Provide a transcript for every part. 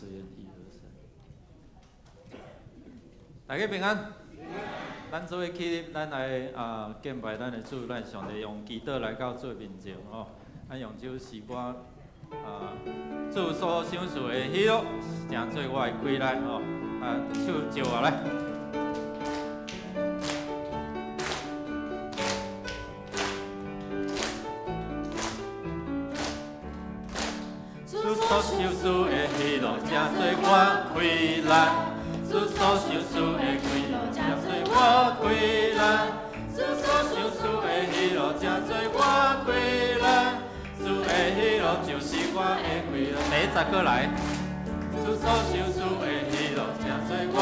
試驗一二三。大家平安。咱做伙起立，咱來啊敬拜咱的主，咱上帝用祈禱來到主面前吼。咱用這首詩歌啊，主所賞賜的喜樂，成做我的氣力吼。啊，手招下來。主所賞賜的喜樂，成做我氣力。主所賞賜的喜樂，成做我氣力。主所賞賜的喜樂，成做我氣力。主的喜樂就是我的氣力。第一節閣來。主所賞賜的喜樂，成做我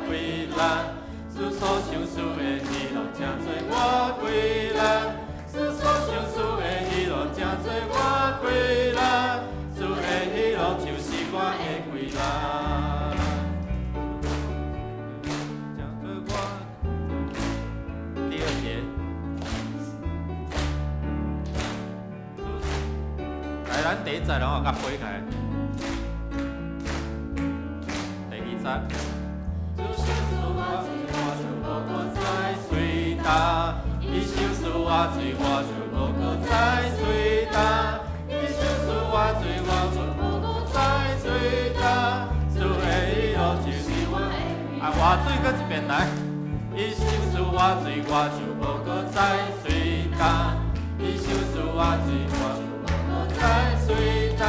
氣力。主所賞賜的喜樂，成做我氣力。主所賞賜的喜樂，成做我氣力。主的喜樂就是我的氣力。成做我第二節。來，咱第一節攏有共背起來。第二節。主賞賜我罪，我就無閣再隨擔；伊賞賜我罪，我就無閣再隨擔。伊賞賜我罪，我就無閣再隨擔。主的喜樂就是我的。啊，活水閣一遍來。伊賞賜我罪，我就無閣再隨擔。伊賞賜我罪，我就無閣再隨擔。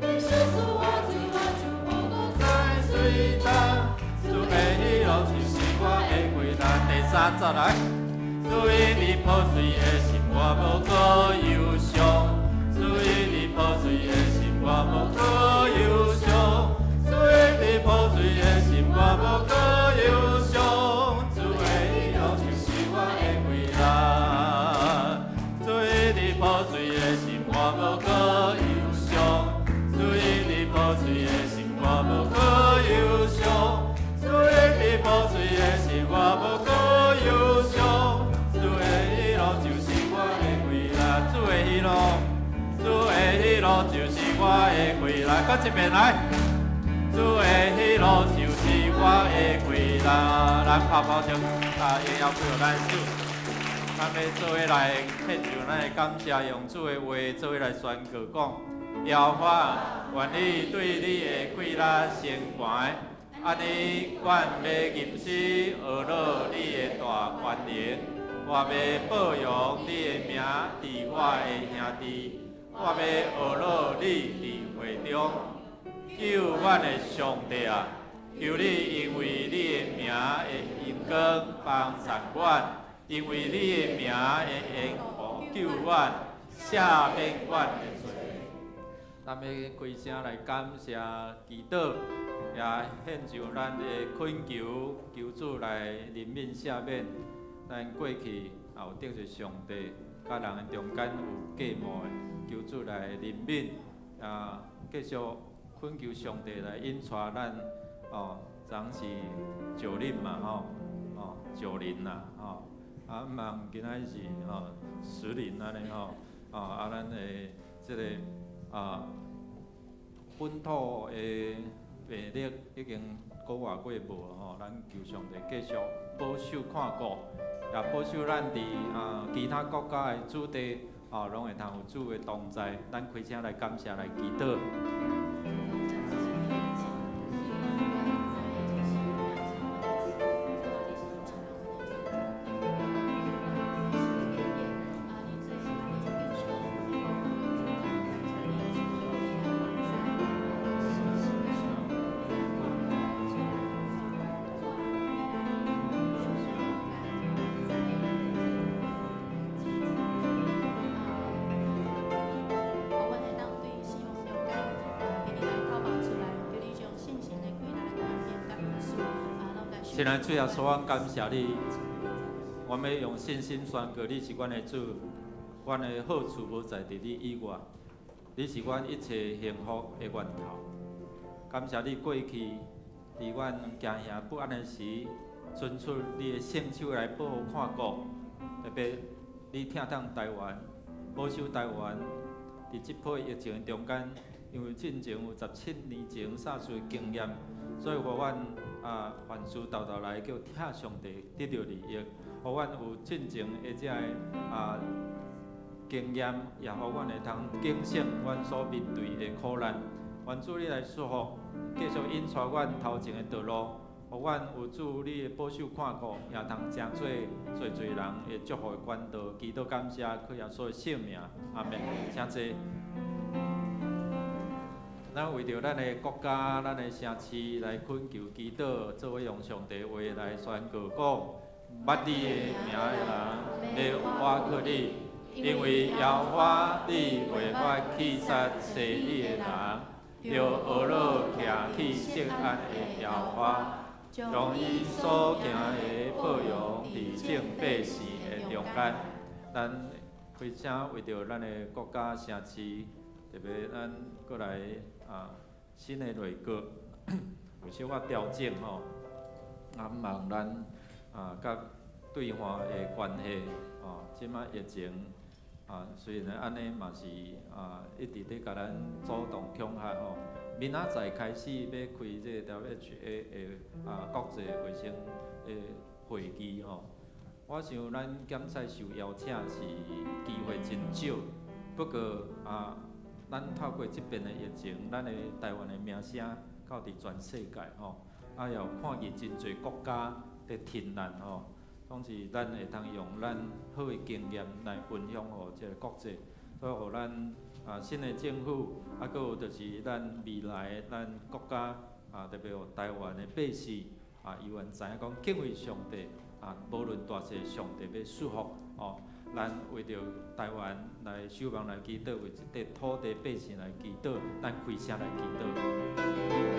伊賞賜我罪，我就無閣再隨擔。主的喜樂就是我的氣力。第三節來。主因你破碎的心，我無閣憂傷。主因你破碎的心，我無閣憂傷。主因你破碎的心，我無閣憂傷。主的喜樂就是我的氣力。主因你破碎的心，我無閣憂傷。主因你破碎的心，我無閣憂傷。主因你破碎的心，我無閣憂傷。主的喜樂就是我的氣力。主的喜樂，主的喜樂就是我的氣力。閣一遍來。主的喜樂就是我的氣力。咱拍拍手，啊，榮耀歸予咱主。咱欲做伙來獻上咱的感謝，用主的話做伙來宣告講：耶和華，願意對你的氣力成懸，按呢，阮欲吟詩呵咾你的大權能，我欲報揚你的名，佇我的兄弟，我欲呵咾你佇會中。救阮的上帝啊，求你因為你的名的榮光幫贊阮，因為你的名的緣故救阮，赦免阮的罪。咱欲開聲來感謝祈禱，也獻上咱的懇求，求主來憐憫赦免咱過去也有得罪上帝，佮人的中間有隔膜的，求主來憐憫，啊，繼續懇求上帝來引帶咱，哦，昨是九靈嘛，吼，哦，九靈啦，吼，啊，毋茫今仔是吼十靈按呢吼，哦，啊，咱的這个啊，本土的病例已經個外月無吼，咱求上帝繼續保守看顧，也保守咱佇啊其他國家的子弟，哦，攏會通有主的同在。咱開聲來感謝來祈禱。親愛主耶穌，阮感謝你，阮欲用信心宣告你是阮的主，阮的好處無在佇你以外，你是阮一切幸福的源頭。感謝你過去佇阮驚嚇不安的時，伸出你的聖手來保護看顧，特別你疼痛台灣，保守台灣，佇這波疫情中間，因為進前有17年前薩斯的經驗，所以予阮啊凡事沓沓來叫疼上帝得著利益，予阮有進前的這个啊經驗，也予阮會通警醒阮所面對的苦難。願主你來祝福，繼續引帶阮頭前的道路，予阮有主你的保守看顧，也通成做濟濟人的祝福的管道。祈禱感謝，靠耶穌的聖名，阿門。請坐。咱為著咱的國家、咱的城市來懇求祈禱，做伙用上帝話來宣告講：捌你的名的人，欲倚靠你，因為耶和華你袂發棄殺揣你的人，著呵咾徛去錫安的耶和華，將伊所行的報應佇眾百姓的中間。咱開聲為著咱的國家城市，特別咱閣來啊新的內閣有小可調整吼，啊，望咱啊佮對岸的關係吼，這擺疫情啊，雖然按呢嘛是啊一直佇共咱阻擋恐嚇吼。明仔載開始欲開這個 WHO 的啊國際衛生的會議吼，我想咱檢賽受邀請是機會真少，不過啊，咱透過這遍的疫情，咱的台灣的名聲到佇全世界吼，啊也有看見真濟國家佇罹難吼，總是咱會通用咱好的經驗來分享予這個國際，所以予咱啊新的政府，啊閣有就是咱未來咱國家啊，特別予台灣的百姓啊，猶原知影講敬畏上帝啊，無論大細，上帝欲賜福哦。咱為著台灣來守望來祈禱，為這塊土地百姓來祈禱，咱開聲來祈禱。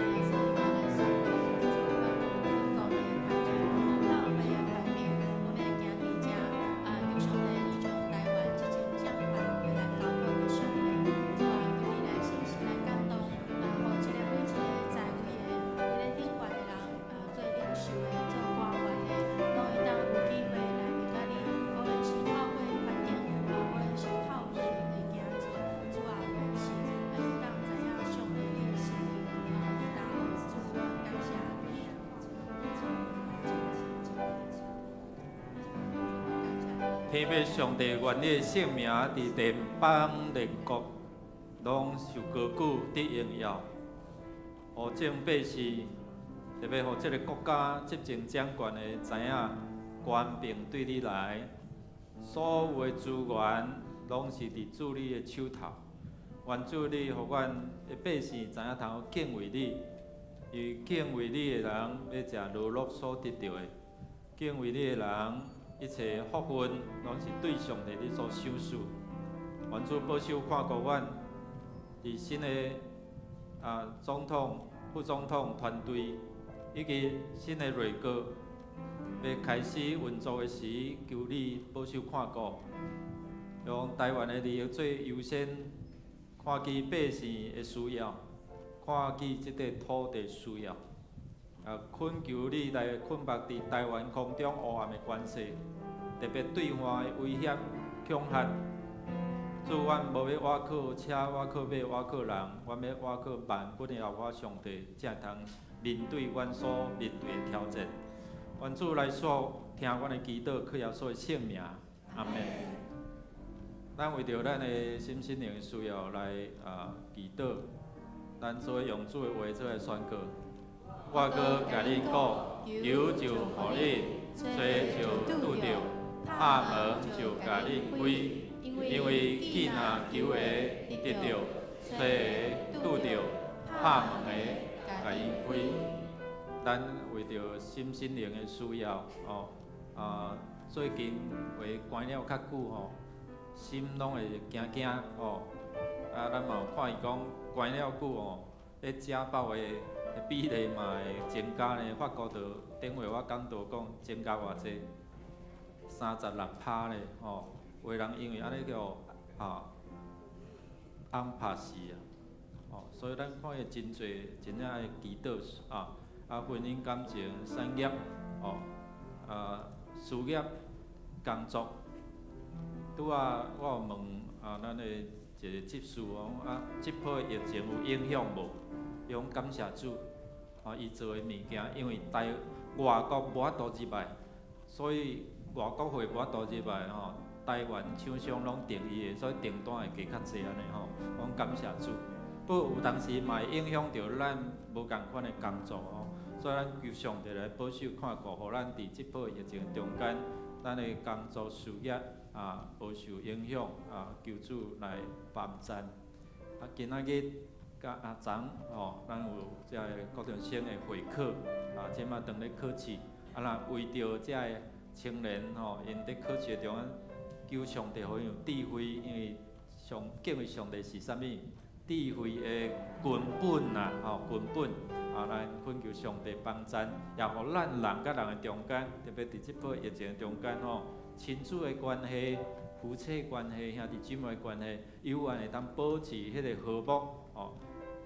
天父上帝，願你的聖名佇列邦列國攏受高舉得榮耀，予眾百姓，特別予這个國家執政掌權的知影，權柄對你來，所有的資源攏是佇主你的手頭。願主你予阮的百姓知影通敬畏你，因為敬畏你的人欲食勞碌所得著的，敬畏你的人，一切福分攏是對上帝你所賞賜。願主保守看顧阮，佇新的啊總統、副總統團隊以及新的內閣欲開始運作的時，求你保守看顧，用台灣的利益做優先，看見百姓的需要，看見這塊土地需要，啊，懇求你來捆縛佇台灣空中烏暗的關係。特別對岸的威脅恐嚇，主，阮無欲倚靠車，倚靠馬，倚靠人，阮欲倚靠萬軍的耶和華上帝，才會通面對阮所面對的挑戰。願主來賜福，聽阮的祈禱，靠耶穌的聖名，阿門。咱為著咱的身心靈的需要來啊祈禱，咱做伙用主的話做來宣告。我閣共恁講，求就予恁，揣就拄著，拍門就共恁開，因為囝若求的得著，揣的拄著，拍門的共𪜶開。咱為著身心靈的需要，哦，啊，最近話關了較久吼，心攏會驚驚吼，啊，咱嘛有看伊講關了久吼，咧食飽的比例嘛會增加呢。法國就頂回我講道講增加偌濟，36%咧吼，有的人因為按呢叫啊甕拍死啊，吼，所以咱看伊真濟真正愛祈禱啊，啊婚姻感情產業，吼，啊事業工作，拄仔我有問啊，咱的一个執事講啊，這波疫情有影響無？伊講感謝主，啊，伊做的物件，因為台外國無法度入來，所以外國貨無法度入來吼，台灣廠商攏訂伊的，所以訂單會加較濟按呢吼。講感謝主，不過有當時嘛會影響著咱無仝款的工作吼，所以咱求上帝來保守看顧，予咱佇這波疫情中間，咱的工作事業啊無受影響啊，求主來幫贊。啊，今仔日佮阿昨吼，咱有這个高中生的會考啊，這馬當咧考試，啊，若為著這个青年吼，𪜶佇考試中間求上帝予𪜶有智慧，因為上敬畏上帝是啥物？智慧的根本啦，吼，根本啊，咱懇求上帝幫贊，也予咱人佮人的中間，特別佇這波疫情中間吼，親子的關係、夫妻關係、兄弟姊妹的關係，猶原會當保持彼个和睦吼。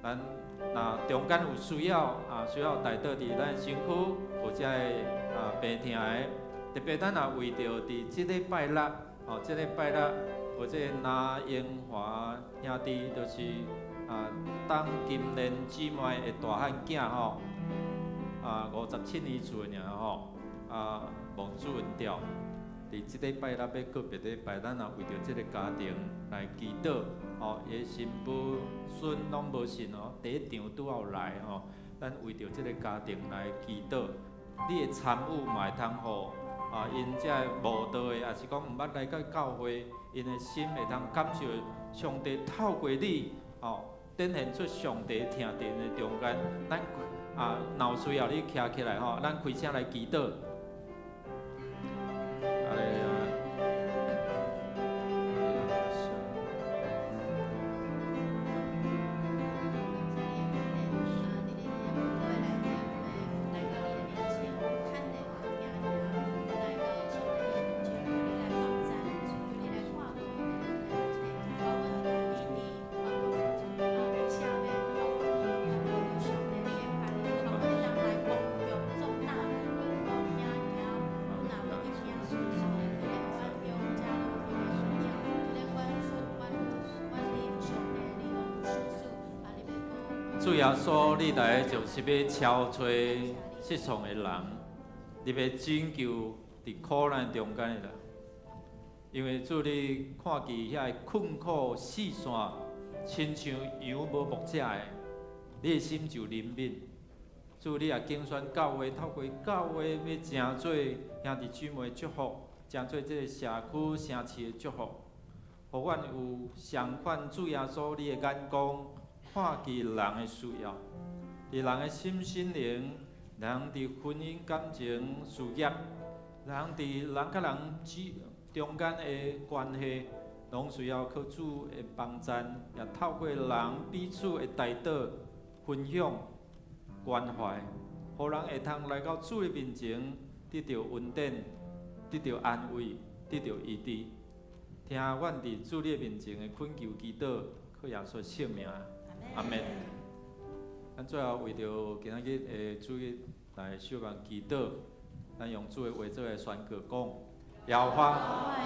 咱若中間有需要啊，需要代禱佇咱身軀有這个啊病疼的，特別咱若為著佇這禮拜六，吼，這禮拜六有這個林英華兄弟，就是啊董金蓮姊妹的大漢囝吼，啊57年次的爾吼，啊蒙主恩召，佇這禮拜六欲告別禮拜，咱若為著這個家庭來祈禱，吼，伊的新婦孫攏無信哦，第一場拄好來吼，咱為著這個家庭來祈禱，你的參與嘛會通予啊，𪜶這個慕道的，抑是講毋捌來過教會，𪜶的心會通感受上帝透過你，吼，展現出上帝疼佇𪜶的中間。咱啊，若有需要你徛起來吼，咱開聲來祈禱。阿咧主耶穌，你來就是欲敲揣失喪的人，你欲拯救佇苦難中間的人。因為主你看見遐个困苦四散，親像羊無牧者的，你的心就憐憫。主你也揀選教會，透過教會欲成做兄弟姊妹祝福，成做這个社區城市的祝福，予阮有相款主耶穌你的眼光，看見人的需要，佇人的心心靈，人佇婚姻感情事業，人佇人佮人之中間的關係，攏需要靠主的幫贊，也透過人彼此的代禱、分享、關懷，予人會通來到主的面前，得著恩典，得著安慰，得著醫治。聽阮佇主你的面前的懇求祈禱，靠耶穌聖名。阿們。咱最後為著今仔日的主日來守望祈禱，咱用主的話做來宣告講：耶和華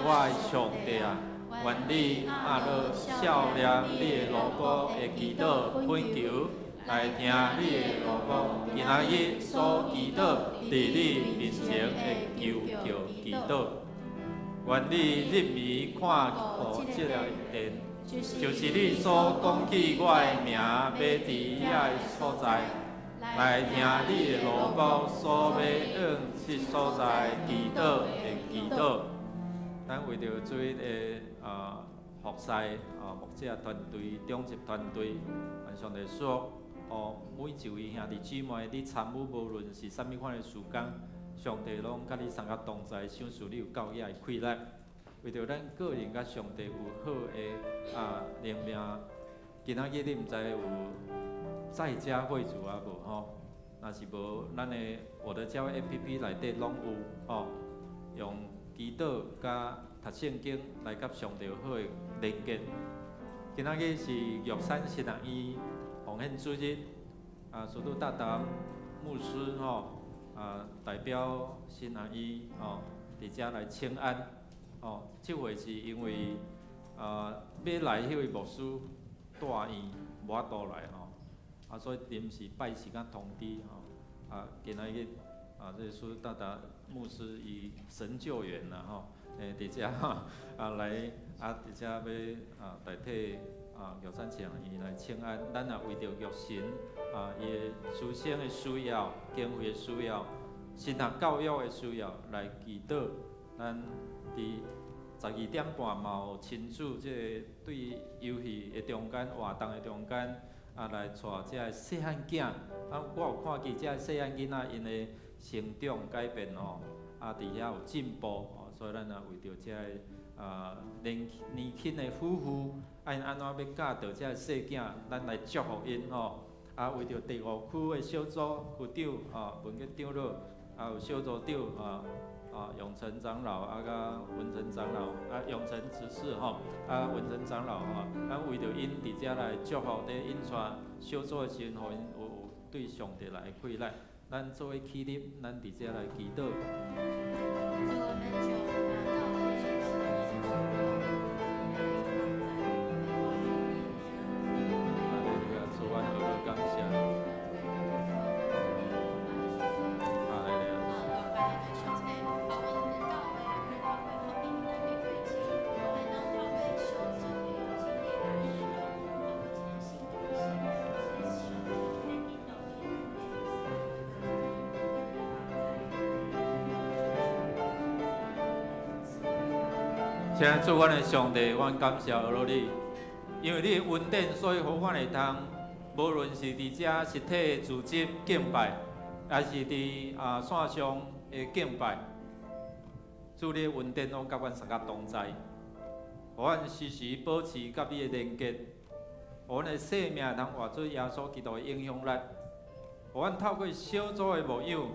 我的上帝啊，願你阿樂數念你的奴僕的祈禱懇求，來聽你的奴僕今仔日所祈禱佇你面前的求叫祈禱。願你入暝看顧這個殿，就是你所講起我的名欲佇遐的所在，來聽你的奴僕所欲往這所在祈禱的祈禱。咱為著主日的啊服侍啊牧者團隊、長執團隊，願上帝說哦，每一位兄弟姊妹，你參與無論是啥物款的事工，上帝攏佮你相佮同在，賞賜你有夠額的氣力。為著咱個人佮上帝有好的啊靈命，今仔日你毋知有在家會主啊無吼？若是無，咱的我的教會 APP 內底攏有吼，用祈禱佮讀聖經來佮上帝有好的連結。今仔日是玉山神學院奉獻主日，啊，司徒大達牧師吼，啊，代表神學院吼，佇遮來請安。哦，這回是因為欲來彼位牧師蹛院無法度來吼，所以臨時拜時間通知吼，今仔日這個蘇大達牧師伊神救援啦吼，佇遮來佇遮欲代替玉山市伊來請安，咱也為著玉神伊的師生的需要、經費的需要、神學教育的需要來祈禱。咱佇12點半嘛有親自這个對遊戲的中間、活動的中間來帶這个細漢囝，我有看見這个細漢囡仔𪜶的成長改變吼，佇遐有進步吼，所以咱也為著這个年年輕的夫婦，𪜶按怎欲教導這个細囝，咱來祝福𪜶吼。為著第五區的小組區長文傑長老，有小組長永成長老佮文成長老永成執事吼文成長老吼，咱為著𪜶佇遮來祝福，佇𪜶帶小組的時陣，予𪜶有對上帝來氣力，咱做伙起立，咱佇遮來祈禱。主，我們就拿到這些哈利路亞，主，阮何等感謝。哈利路亞。上帝，予阮的教會來透過福音來去開始，我們能透過小組的經歷來使用，透過這個信心，是上帝的引導的來。現在主，阮的上帝，阮感謝阿羅你，因為你的恩典，所以予阮會通，無論是佇遮實體的組織敬拜，抑是佇線上的敬拜，主你的恩典攏佮阮相佮同在，予阮時時保持佮你的連結，予阮的生命通活出耶穌基督的影響力，予阮透過小組的牧養、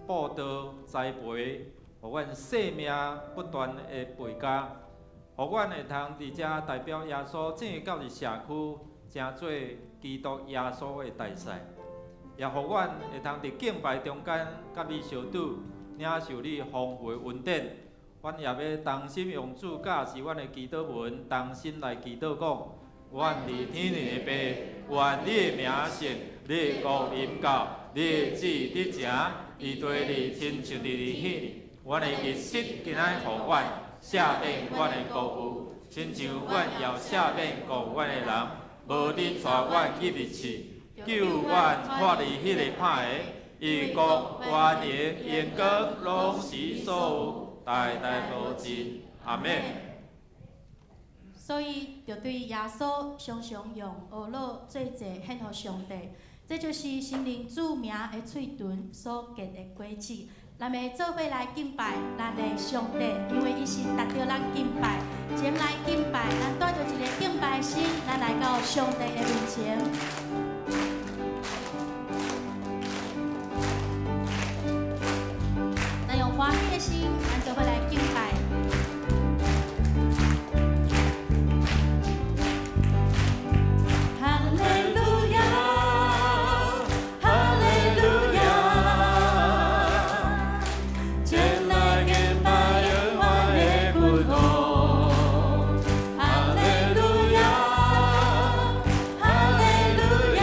布道、栽培，予阮生命不斷的倍加，予阮會通佇遮代表耶穌進入到佇社區，成做基督耶穌的大使，也予阮會通佇敬拜中間佮你相拄，領受你豐富的恩典。阮也欲同心用主教示阮的祈禱文，同心來祈禱講：阮佇天頂的父，願你的名聖，你的國臨到，你的旨意得成，佇地裡親像佇天頂。阮的日食今仔予阮，赦免阮的過誤，親像阮也赦免過誤阮的人，無你帶阮入去試，救阮脫離彼個歹的。因國、權能、榮光，攏是所有，代代無盡。阿們。所以，著對耶穌常常用呵咾做祭獻予上帝，這就是聖靈注名的喙唇所結的果子。咱欲做伙來敬拜咱的上帝，因為伊是值得咱敬拜。前來敬拜，咱帶著一个敬拜心，咱來到上帝的面前。咱用歡喜的心，咱做伙來敬拜。哈利路亞，哈利路亞，前來敬拜永遠的君王。哈利路亞，哈利路亞，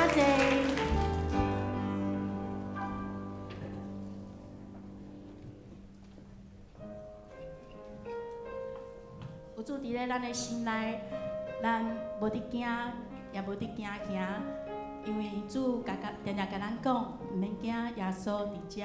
請坐。有主佇咧咱的心內，咱無佇驚，也無佇驚嚇，因為主共共定定共咱講，毋免驚，耶穌佇遮。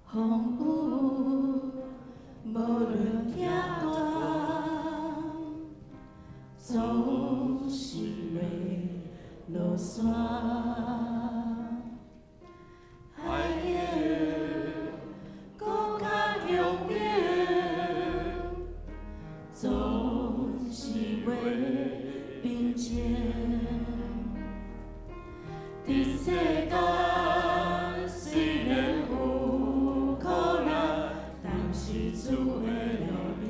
風雨無論險大，總是會落山。海湧閣較兇猛，總是會平靜。佇世間雖然有苦難，但是主的內面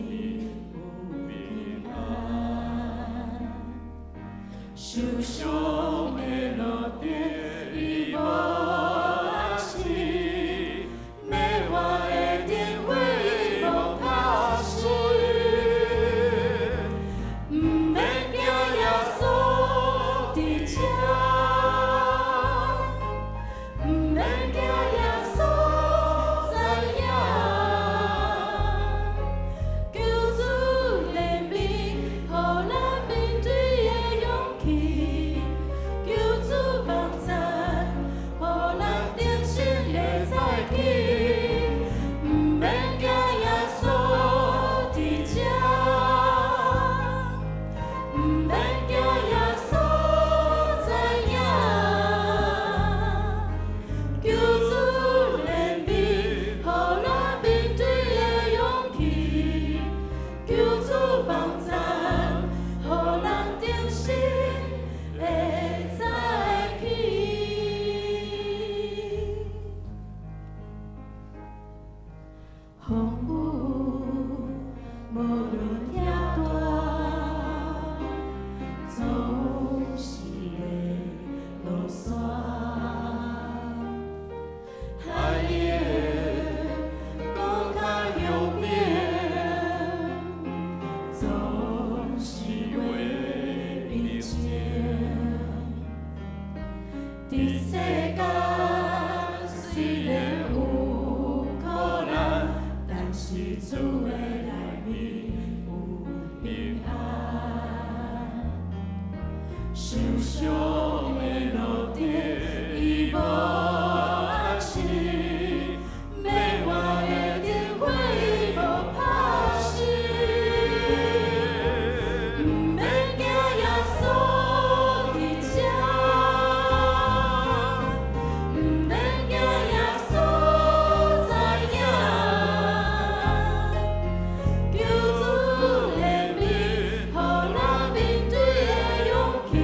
有平安。受傷的路途，伊無安息，迷惑的燈火伊無拍熄。毋免驚耶穌佇遮，毋免驚耶穌知影。求主憐憫，予咱面對的勇氣；求主幫贊，予咱重新的再起。毋免驚耶穌佇遮，毋免驚耶穌知影。求主憐憫，予咱面對的勇氣；求主幫贊，予咱重新的再起。風雨無論險大，總是會落山。海湧閣較兇猛，總是會平靜。佇世間雖然有苦難，但是主的內面有平安。受傷的路途，伊無安息，迷惑的燈火伊無拍熄。毋免驚耶穌佇遮，毋免驚耶穌知影。求主憐憫，予咱面對的勇氣；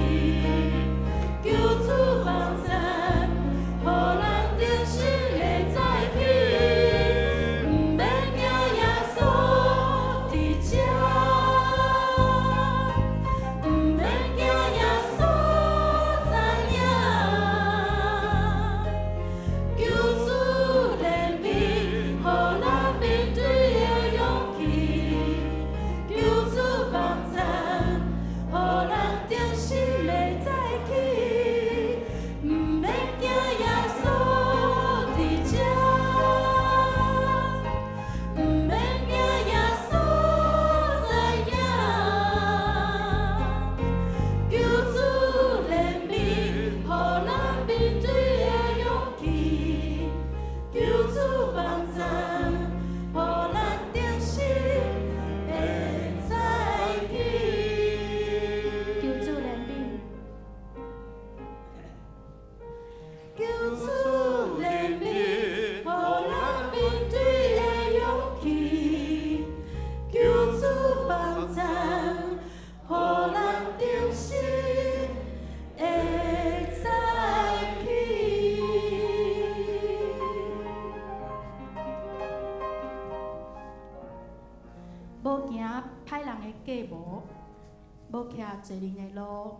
濟人的路。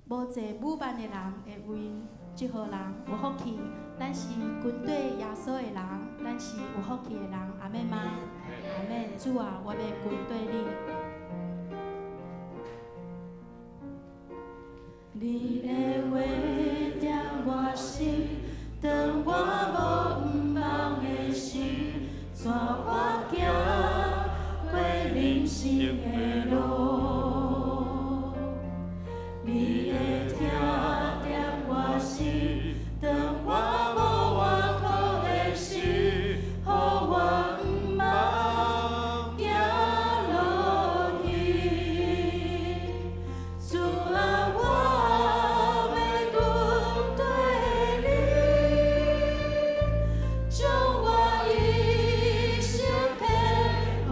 無濟武萬的人會為這號人有福氣。咱是跟綴耶穌的人，咱是有福氣的人，阿們嗎？阿們。主啊，我欲跟綴你。你的話踮我心，當我無毋望的時，帶我行過人生的路。你的疼踮我心，當我無倚靠的時，予我毋茫行落去。主啊，我欲跟綴你，將我一生獻予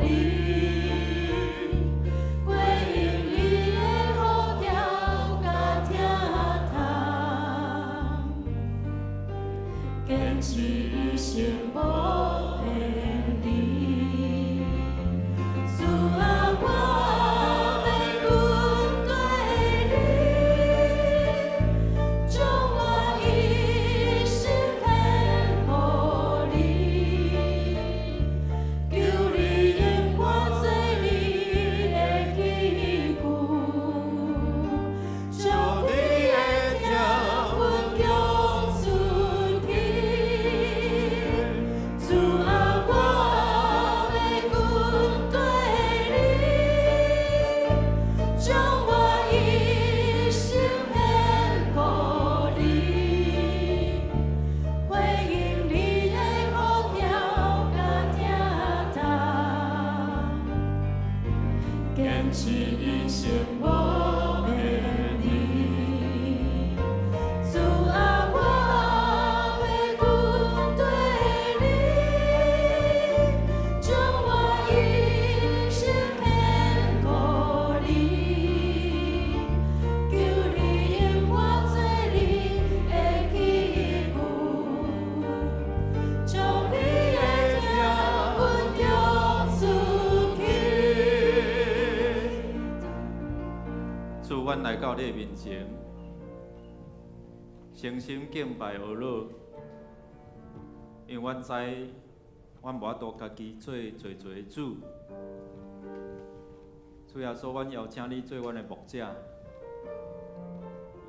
你，回應你的呼召佮疼痛，堅持一生無偏離。主啊，我欲跟綴你，將我一生獻予你，求你用我做你的器具，將你的疼阮供出去。主啊，我欲跟綴你，將我一生獻予你，回應你的呼召佮疼痛，堅持一生無偏離。主啊，我欲跟綴你，將我一生獻予你，求你用我做你的器具，將你的疼阮供出去。主，阮來到你的面前，誠心敬拜阿樂，因為阮知，阮無法度家己做濟濟的主。主耶穌，阮邀請你做阮的牧者，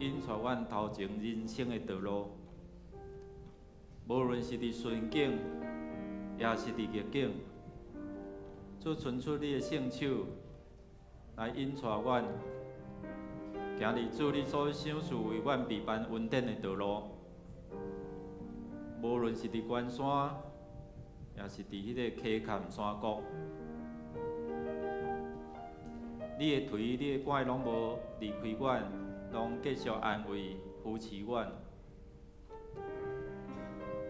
引帶阮頭前人生的道路，無論是佇順境，抑是佇逆境，主伸出你的聖手來引帶阮，行佇主你所賞賜為阮備辦恩典的道路。無論是佇關山，抑是佇彼个溪坎山谷，你的槌、你的拐攏無離開阮，攏繼續安慰、扶持阮。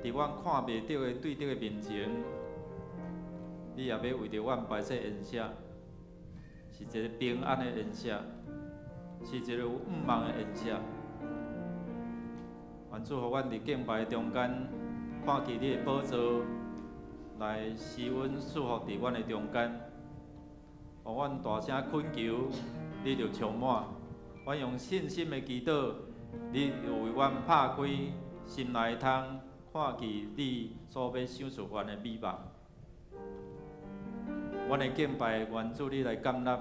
佇阮看袂著的對敵的面前，你也欲為著阮擺設筵席，是一个平安的筵席，是一个有向望的筵席。願主予阮佇敬拜中間，看見你的寶座來施恩賜福佇阮的中間，予阮大聲懇求，你就充滿；阮用信心的祈禱，你就為阮拍開心內的窗，看見你所欲賞賜阮的美夢。阮的敬拜，願主你來接納，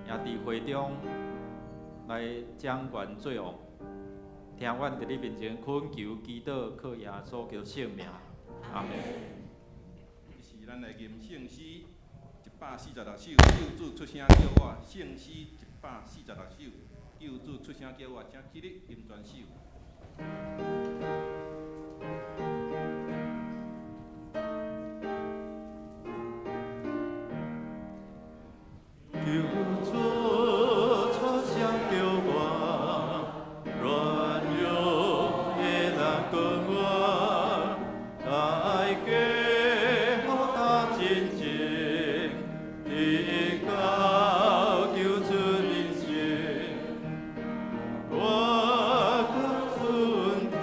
也佇會中來掌權做王。聽阮佇你面前懇求祈禱，靠耶穌基督聖名，阿們。是咱來吟聖詩146首，救主出聲叫我。聖詩146首，救主出聲叫我，請起立吟全首。救主出聲叫我，軟弱的人跟我，來加予他真情，直到救出人生。我的存底，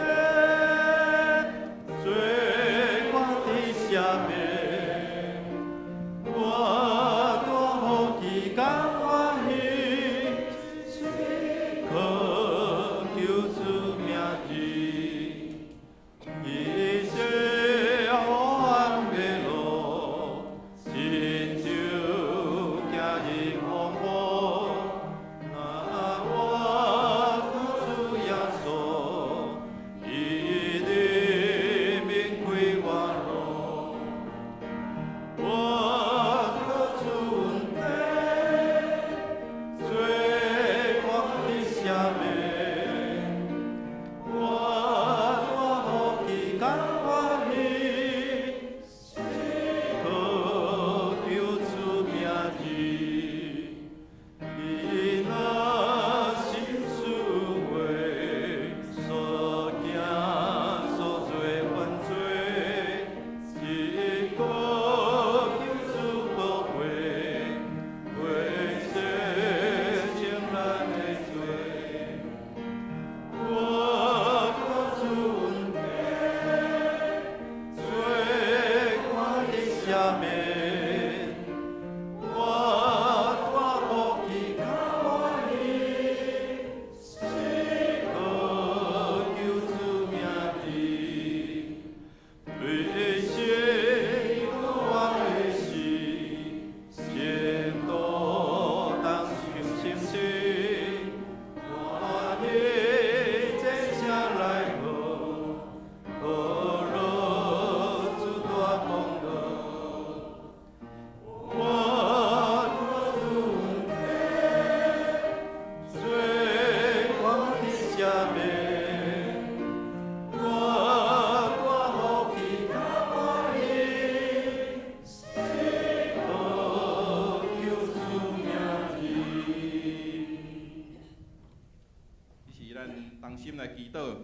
同心來祈禱。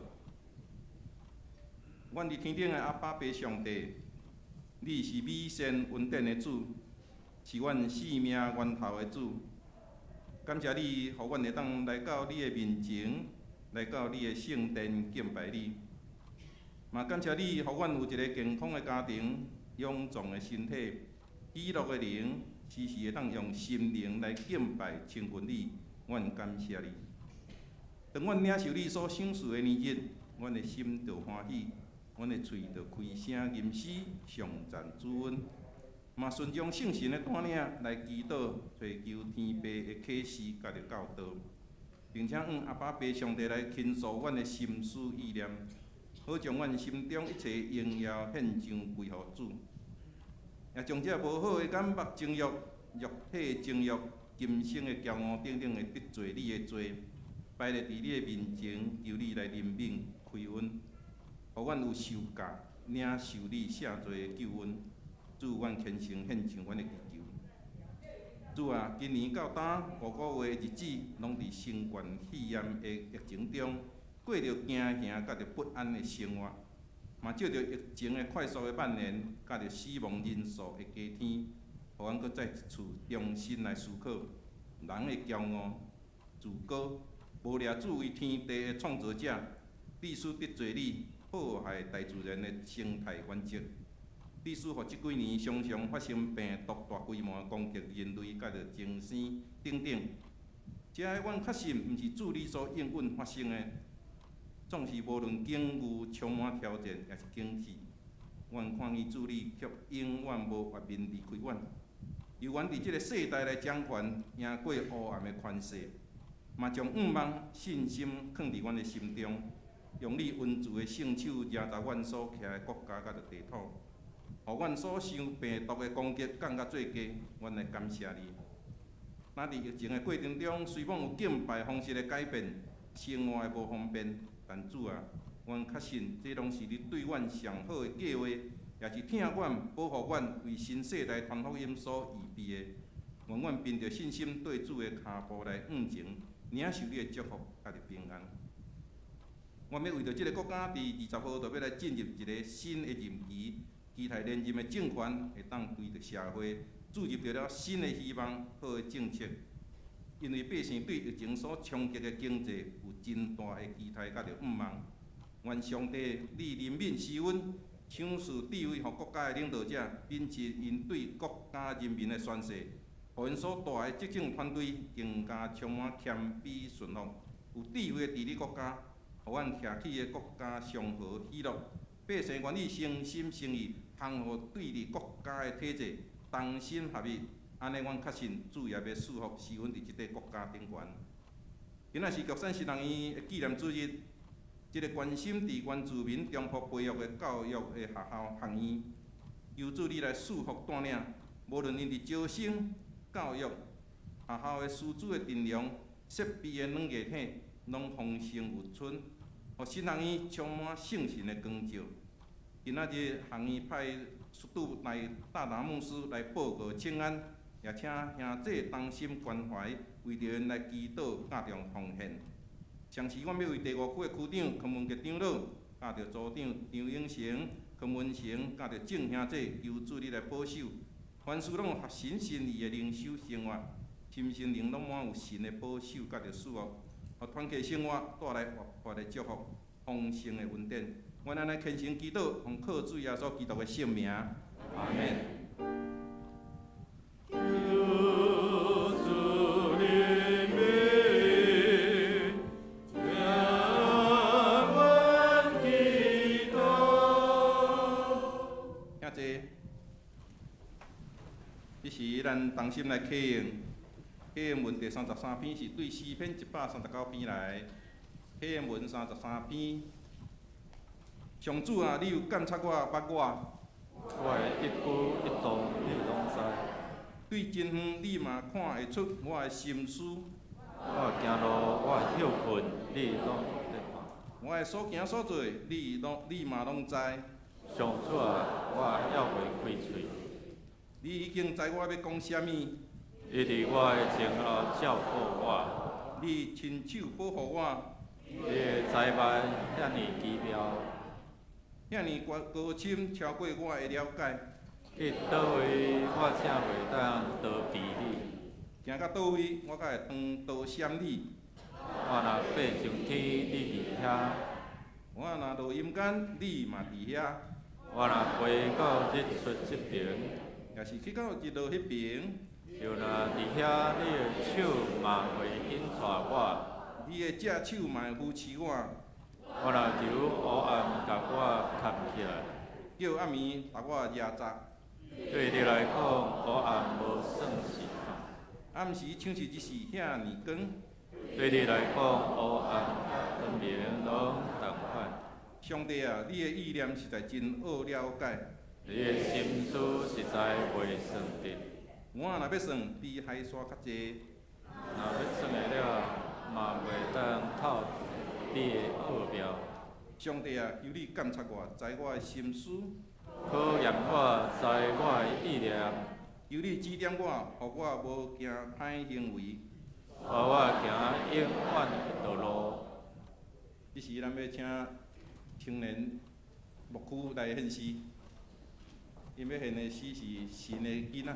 阮佇天頂的阿爸父上帝，你是美善恩典的主，是阮生命源頭的主。感謝你，予阮會當來到你的面前，來到你的聖殿敬拜你。嘛感謝你，予阮有一个健康的家庭、勇壯的身體、喜樂的靈，時時會當用心靈來敬拜親近你。阮感謝你。當阮領受你所賞賜的年日，阮的心就歡喜，阮的喙就開聲吟詩，頌讚主恩。嘛順從聖神的帶領來祈禱，尋求天父的啟示佮著教導，並且向阿爸父上帝來傾訴阮的心思意念，好將阮心中一切榮耀獻上歸予主。也將這無好的眼目情欲、肉體情欲、今生的驕傲等等的得罪你的罪，擺佇你的面前，求你來憐憫開恩，予阮有受教，領受你赦罪的救恩。主，阮虔誠獻上阮的祈求。主啊，今年到今5個月的日子，攏佇新冠肺炎的疫情中，過著驚嚇佮著不安的生活，嘛藉著疫情的快速的蔓延，佮著死亡人數的加添，予阮閣再一次重新來思考人的驕傲、自高，無掠主為天地的創造者，必須得罪你，破壞大自然的生態原則。致使予這幾年常常發生病毒大規模攻擊人類，佮著增生等等。這个阮確信，毋是主你所應允發生的。總是無論境遇充滿挑戰，抑是景氣，阮看見主你卻永遠無越面離開阮。猶原佇這个世代來掌權，贏過黑暗的權勢，嘛將向望、信心囥佇阮的心中，用你恩慈的聖手抓著阮所徛的國家佮著地土。予阮所受病毒的攻擊降到最低，阮來感謝你。若佇疫情的過程中，雖罔有敬拜方式的改變，生活的無方便，但主啊，阮確信這攏是你對阮上好的計劃，也是疼阮、保護阮，為新世代傳福音所預備的。願阮憑著信心綴主的跤步來向前，領受你的祝福佮著平安。阮欲為著這个國家佇20號就欲來進入一个新的任期，期待連任的政權會當對著社會注入著了新的希望、好的政策。因為百姓對疫情所衝擊的經濟有真大的期待佮著向望。願上帝你憐憫施恩，賞賜智慧予國家的領導者，秉持𪜶對國家人民的宣誓，予𪜶所帶的執政團隊更加充滿謙卑順服，有智慧的治理國家，予阮徛起的國家祥和喜樂。百姓願意誠心誠意，降服對治國家的體制，同心合意，按呢，阮確信主也欲賜福施恩佇這个國家頂懸。今仔是玉山神學院的紀念主日，這个關心佇原住民中福培育的教育的學校學院，求主你來賜福帶領，無論𪜶佇招生、教育、學校的師資的陣容、設備的軟硬體，攏豐盛有春，予神學院充滿聖神的光照。今仔日學院派司徒來大達牧師來報告請安，也請兄弟同心關懷，為著𪜶來祈禱、佮著奉獻。同時，阮欲為第五區的區長柯文傑長老，佮著組長張永成、柯文成，佮著眾兄弟，求主你來保守，凡事攏有合神心意的靈修生活，心身靈攏滿有神的保守，佮著賜福，予團契生活帶來活潑的祝福、豐盛的恩典。阮按呢虔誠祈禱，奉靠主耶穌基督的聖名，阿門。求主憐憫，聽阮祈禱。兄弟，彼時咱同心來啟應，啟應文第三十三篇是對詩篇139篇來，啟應文三十三篇。上主啊，你有監察我，捌我。我的一舉一動，你攏知。對真遠，你嘛看會出我的心思。我的行路，我的歇睏，你攏咧看。我的所行所做，你嘛攏知。上主啊，我猶未開喙。你已經知我欲講啥物。伊佇我的前後照顧我。你親手保護我。你的災難遐爾奇妙，遐爾高高深，超過我的了解。去佗位我才袂當逃避你？行到佗位，我才會當逃閃你？我若爬上天，你佇遐；我若落陰間，你嘛佇遐。我若飛到日出這爿，也是去到日落彼爿，就若佇遐，你的手嘛會引帶我，你的正手嘛會扶持我。我若求黑暗共我崁起來，叫暗暝共我壓閘。對你來講，黑暗無算是啥。暗時像是日時遐爾光。對你來講，黑暗光明攏仝款。上帝啊，你的意念實在真奧了解。你的心思實在袂算得。我若欲算，比海沙較濟。若欲算會了，嘛袂當透你的奧妙。上帝啊，求你監察我，知我的心思。考驗我，知我的意念。求你指點我，予我無行歹行為。予我行永遠的道路。這時，咱欲請青年牧區來獻詩，𪜶欲獻的詩是神的囡仔。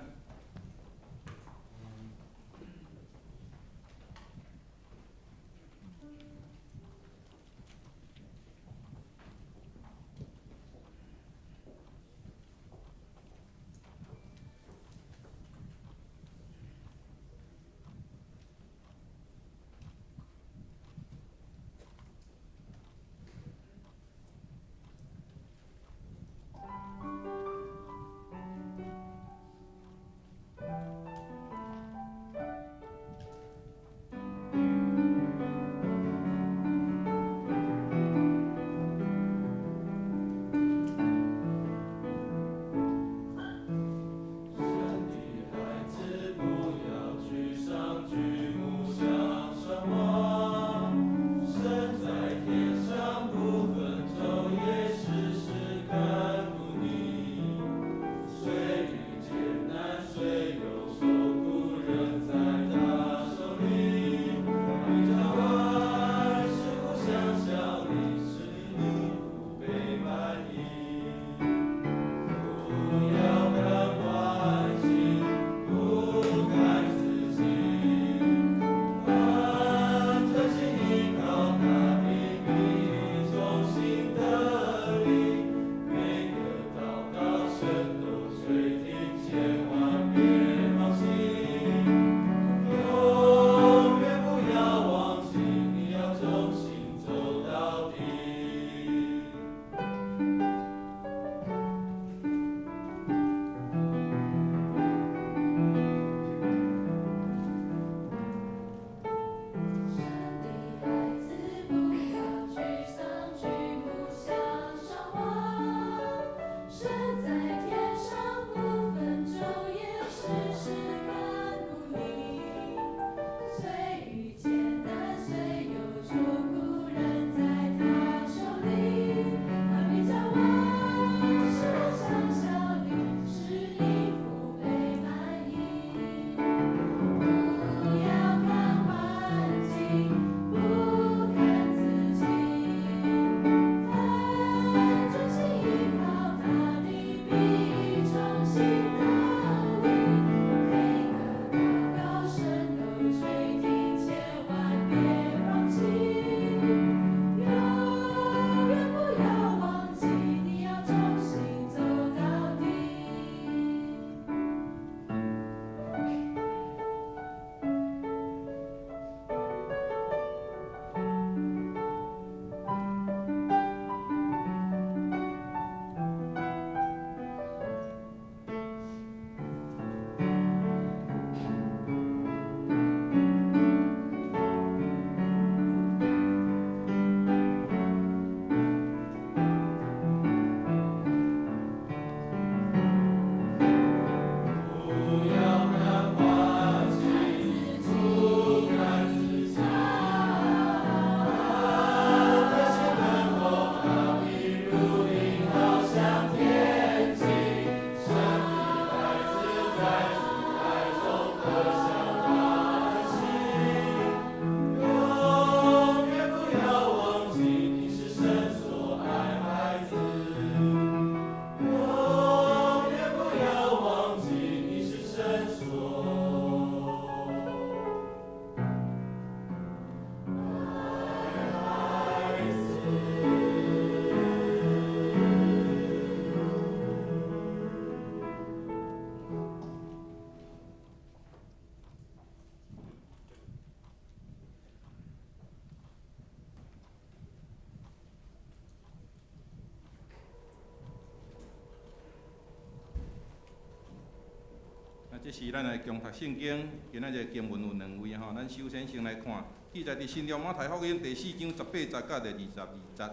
這是咱來共讀聖經，今仔日經文有兩位吼，咱首先先來看，記載佇新約馬太福音第四章十八節到第22節。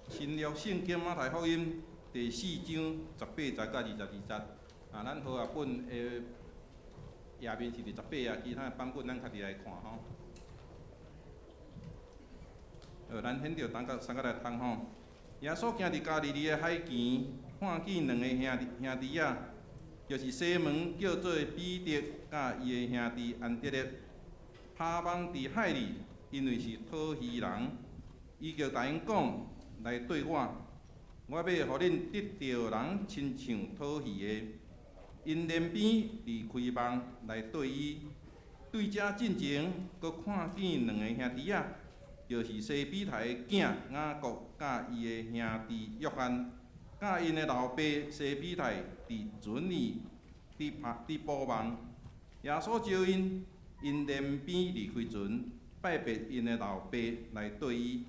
新約聖經馬太福音第四章十八節到22節。啊，咱和合本的頁面是佇十八頁，其他的版本咱家己來看吼。好，咱現著等甲三個來讀吼。耶穌行佇加利利的海邊，看見兩个兄弟兄弟仔，就是西門叫做彼得，佮伊的兄弟安德烈，拋網佇海裡，因為是討魚人。伊就共𪜶講：來綴我，我欲予恁得著人，親像討魚的。𪜶連邊離開網來綴伊。對遮進前，閣看見兩个兄弟仔，就是西庇太的囝雅各，佮伊的兄弟約翰，佮𪜶的老爸西庇太佇船裡佇拍佇補網。耶穌召𪜶，𪜶連邊離開船，拜別𪜶的老爸來綴伊。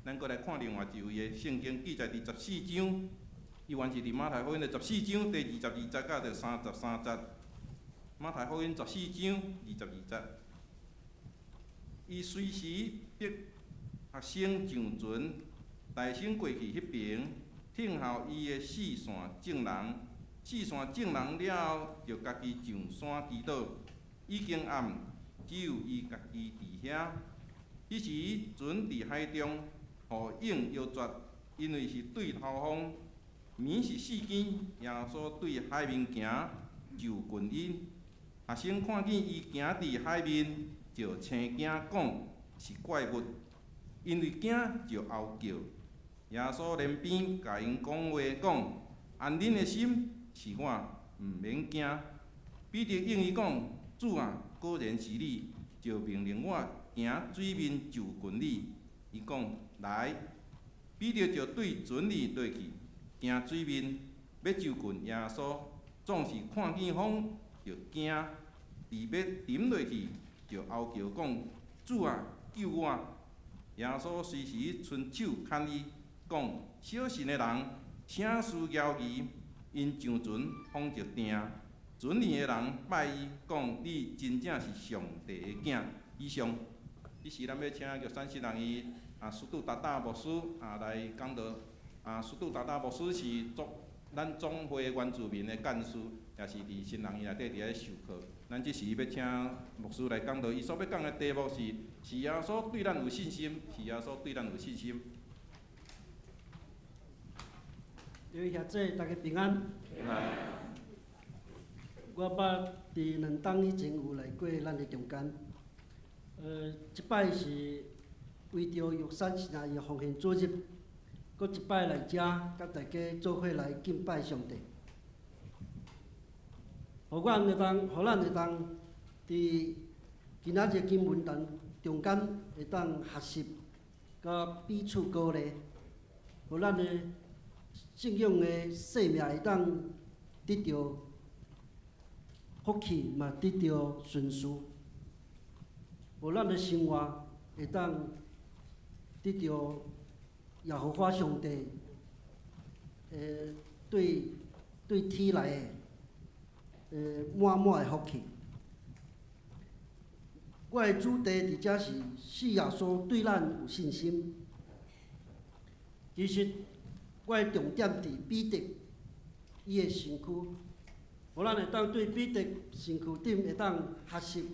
咱閣來看另外一位的聖經記載佇十四章，伊原是佇馬太福音的十四章第22節到第33節。馬太福音十四章二十二節，伊隨時逼學生上船，大聲過去彼爿，聽候伊的四散眾人。四散眾人了後，就家己上山祈禱。已經暗，只有伊家己佇遐。彼時船佇海中，雨湧搖絕，因為是對頭風。暝時四更，耶穌對海面行，就近𪜶。學生看見伊行佇海面，就生驚，講是怪物，因為驚就嗷叫。耶穌連邊共𪜶講話，講：安恁的心，是我，毋免驚。彼得應伊講：主啊，果然是你，就命令我行水面就近你。伊講：來。彼得就對船裡落去，行水面，欲就近耶穌。總是看見風就驚，佇欲沉落去，就嗷叫講：主啊，救我！耶穌隨時伸手牽伊，講：小信的人，啥事猶疑？𪜶上船，風就定。船裡的人拜伊，講：你真正是上帝的囝。以上，這時咱欲請玉山新人伊啊，司杜達達牧師啊來講道。啊，司杜達達牧師是做咱總會原住民的幹事，也是佇新人院內底佇咧授課。咱這時欲請牧師來講道，伊所欲講的題目是：是耶穌對咱有信心，是耶穌對咱有信心。各位兄弟，大家平安。平安。我捌佇兩冬以前有來過咱的中間。這擺是為著玉山神阿伊奉獻主日，閣一擺來遮，佮大家做伙來敬拜上帝。予阮會當，予咱會當佇今仔日經文當中間會當學習，佮彼此鼓勵，予咱的信仰的生命會當得著福氣，嘛得著順遂，予咱的生活會當得著耶和華上帝對對天來的滿滿的福氣。我的主題佇遮是是耶穌對咱有信心。其實我的重點佇彼得伊的身軀，予咱會當對彼得身軀頂會當學習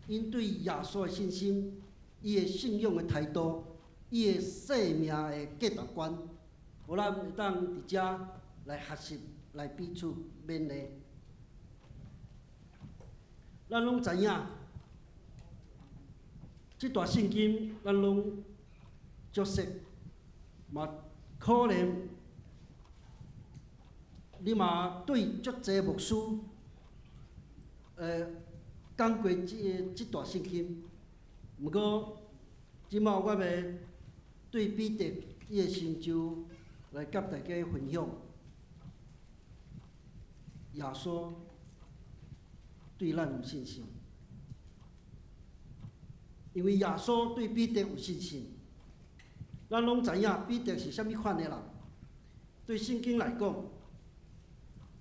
，𪜶對耶穌的信心，伊的信仰的態度，伊的生命的價值觀，予咱會當佇遮來學習，來彼此勉勵。咱攏知影，這段聖經咱攏足熟，嘛可能你嘛對足濟牧師，講過這個這段聖經。毋過，這擺我欲對彼得伊的成就來佮大家分享。耶穌對咱有信心，因為耶穌對彼得有信心。咱攏知影彼得是啥物款的人。對聖經來講，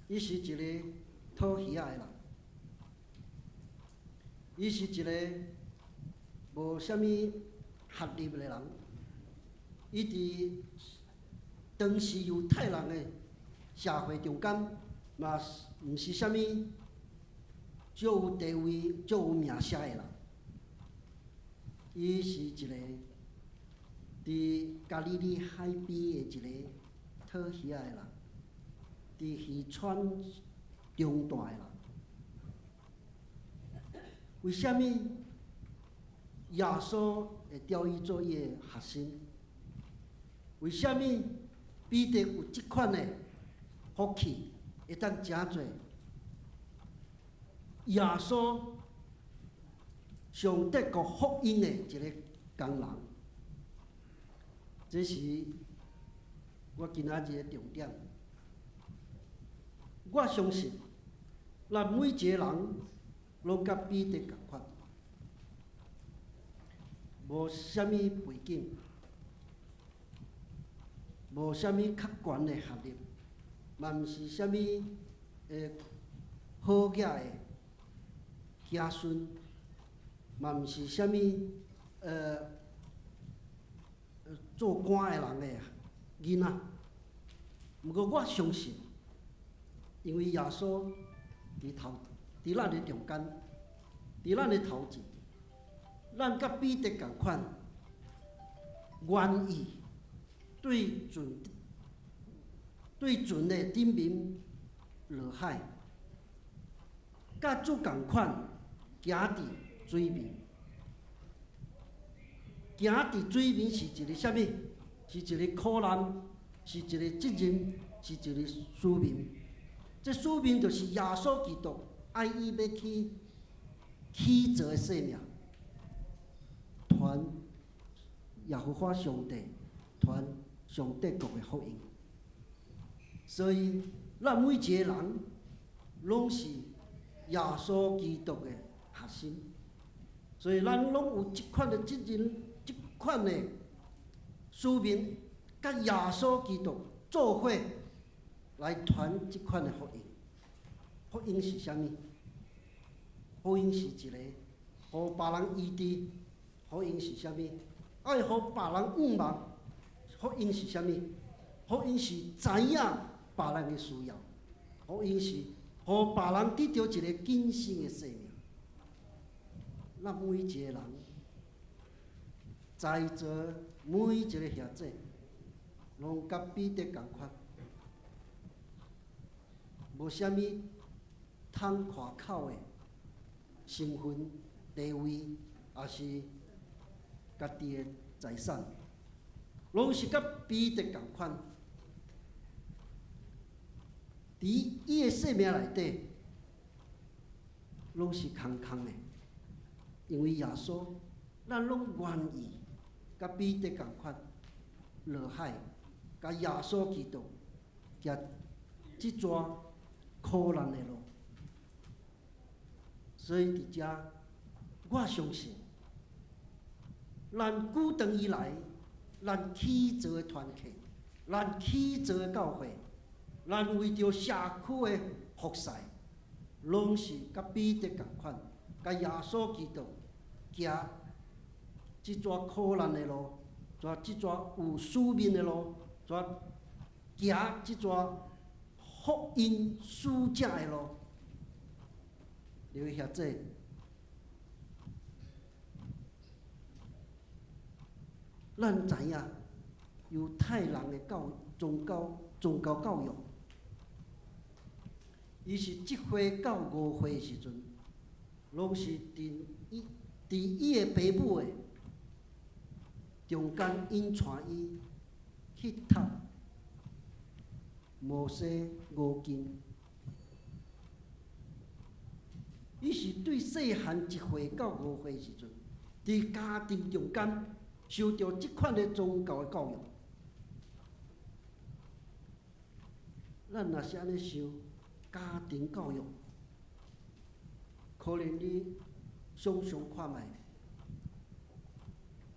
伊是一个討魚仔的人。伊是一個無啥物學歷的人，伊佇當時猶太人的社會中間，嘛毋是啥物足有地位、足有名聲的人。伊是一個佇加利利海邊的一個討魚仔的人，佇漁村長大的人。為啥物耶穌會調伊做伊的學生？為啥物彼得有這款的福氣，會當成做耶穌上得國福音的一個工人？這是我今仔日的重點。我相信，咱每一個人攏佮彼得仝款，無啥物背景，無啥物較懸的學歷，嘛毋是啥物好額的子孫，嘛毋是啥物做官的人的囡仔。毋過我相信，因為耶穌佇頭，佇咱的中間，佇咱的頭前，咱佮彼得仝款，願意對船的頂面落海，佮主仝款行佇水面。行佇水面是一個啥物？是一個苦難，是一個責任，是一個使命。這使命就是耶穌基督愛伊欲去起造的生命，傳耶和華上帝，傳上帝國的福音。所以，咱每一個人攏是耶穌基督的學生，所以咱攏有這款的責任，這款的使命，佮耶穌基督做伙來傳這款的福音。福音是啥物？福音是一個予別人醫治。福音是啥物？愛予別人向望。福音是啥物？福音是知影別人的需要。福音是予別人得著一個更新的生命。咱每一個人，在座每一個兄弟，攏佮彼得仝款，無啥物通誇口的身份、地位，抑是家己的財產，攏是佮彼得仝款。佇伊的生命內底，攏是空空的，因為耶穌，咱攏願意佮彼得仝款落海，佮耶穌基督行這逝苦難的路。所以佇遮，我相信，咱古長以來，咱起造的團契，咱起造的教會，咱為著社區的服侍，攏是佮彼得仝款，佮耶穌基督行這逝苦難的路，逝這逝有使命的路，逝行這逝福音使者的路。劉兄弟，咱知影猶太人的教宗教宗教教育，伊是一歲到5歲時陣，攏是佇伊的爸母的中間引帶伊去讀摩西五經。伊是對細漢1歲到5歲時陣，佇家庭中間受著這款的宗教的教育。咱若是按呢想，家庭教育，可能你想想看覓，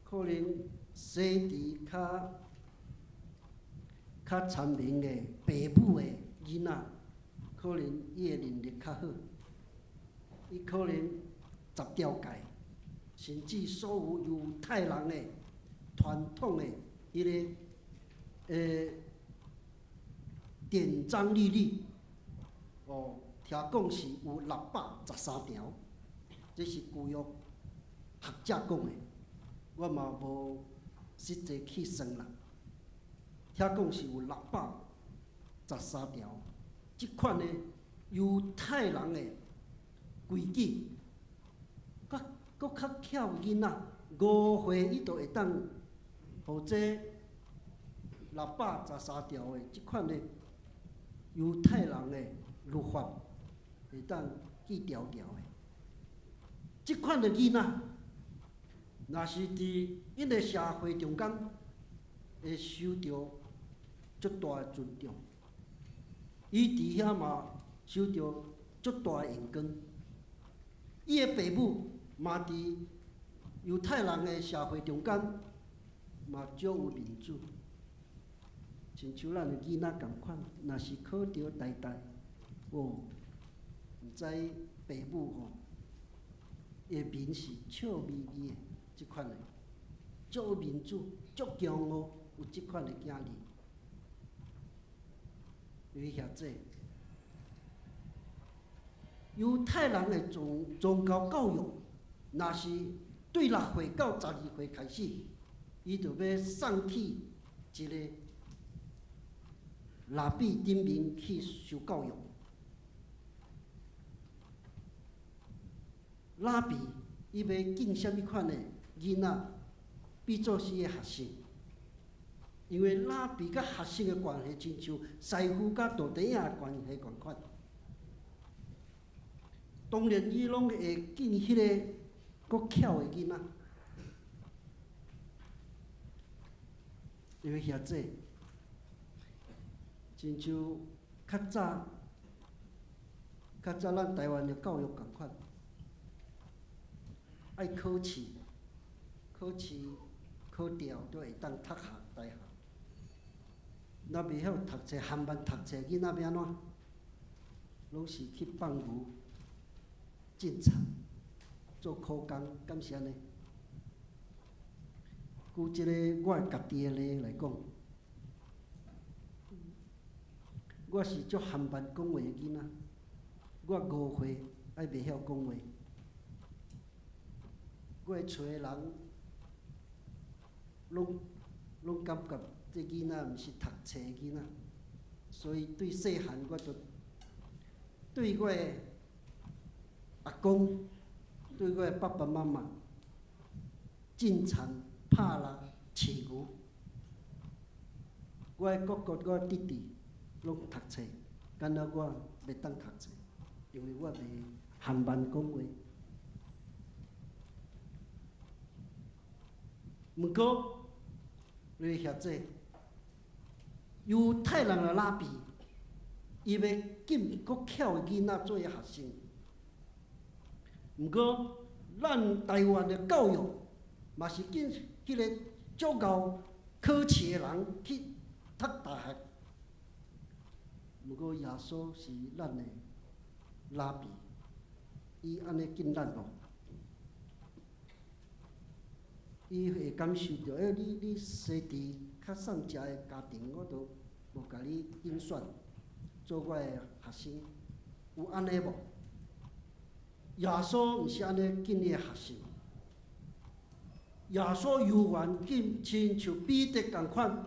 可能生佇較聰明的爸母的囡仔，可能伊的能力較好。伊可能十十條誡，甚至所有猶太人的傳統的彼個典章律例，哦，聽講是有613條，這是舊約學者講的，我嘛無實際去算啦。聽講是有613條，這款的猶太人的規矩，閣閣較巧囡仔，5歲伊就會當予這613條的這款的猶太人的律法會當記牢牢的。這款的囡仔，若是佇𪜶的社會中間，會受著足大的尊重。伊佇遐嘛受著足大的榮光。伊的爸母嘛佇猶太人的社會中間嘛足有面子。親像咱的囡仔仝款，若是考著台大，哦，毋知爸母吼，伊的面是笑眯眯的，這款的，足有面子，足驕傲，有這款的囝兒。因為遐濟猶太人的宗教教育，若是對6歲到12歲開始，伊就欲送去一個拉比頂面去受教育。拉比伊欲揀啥物款的囡仔，變做是伊的學生。因為拉比佮學生的關係，親像師傅佮徒弟仔的關係仝款。當然，伊攏會揀彼個閣巧的囡仔，因為遐濟，親像較早，較早咱台灣的教育仝款，愛考試，考試考著就會當讀學大學。若袂曉讀冊，含慢讀冊，囡仔欲按怎？攏是去放牛、種田、做苦工，敢是按呢？舉這个我家己的例來講，我是足含慢講話的囡仔，我5歲還袂曉講話，我的厝的人攏攏感覺這囡仔毋是讀冊的囡仔，所以對細漢我就對我的阿公，對我的爸爸媽媽種田、拍獵、飼牛。我的哥哥、我的弟弟攏讀冊，干焦我袂當讀冊，因為我袂含慢講話。毋過，你遐濟猶太人的拉比，伊欲揀閣巧的囡仔做伊學生。毋過，咱台灣的教育嘛是揀彼个足𠢕考試的人去讀大學。毋過耶穌是咱的拉比，伊按呢揀咱無？伊會感受著，欸，你你生佇較喪食的家庭，我都無共你揀選做我的學生，有按呢無？耶穌毋是按呢揀伊的學生，耶穌猶原揀親像彼得仝款，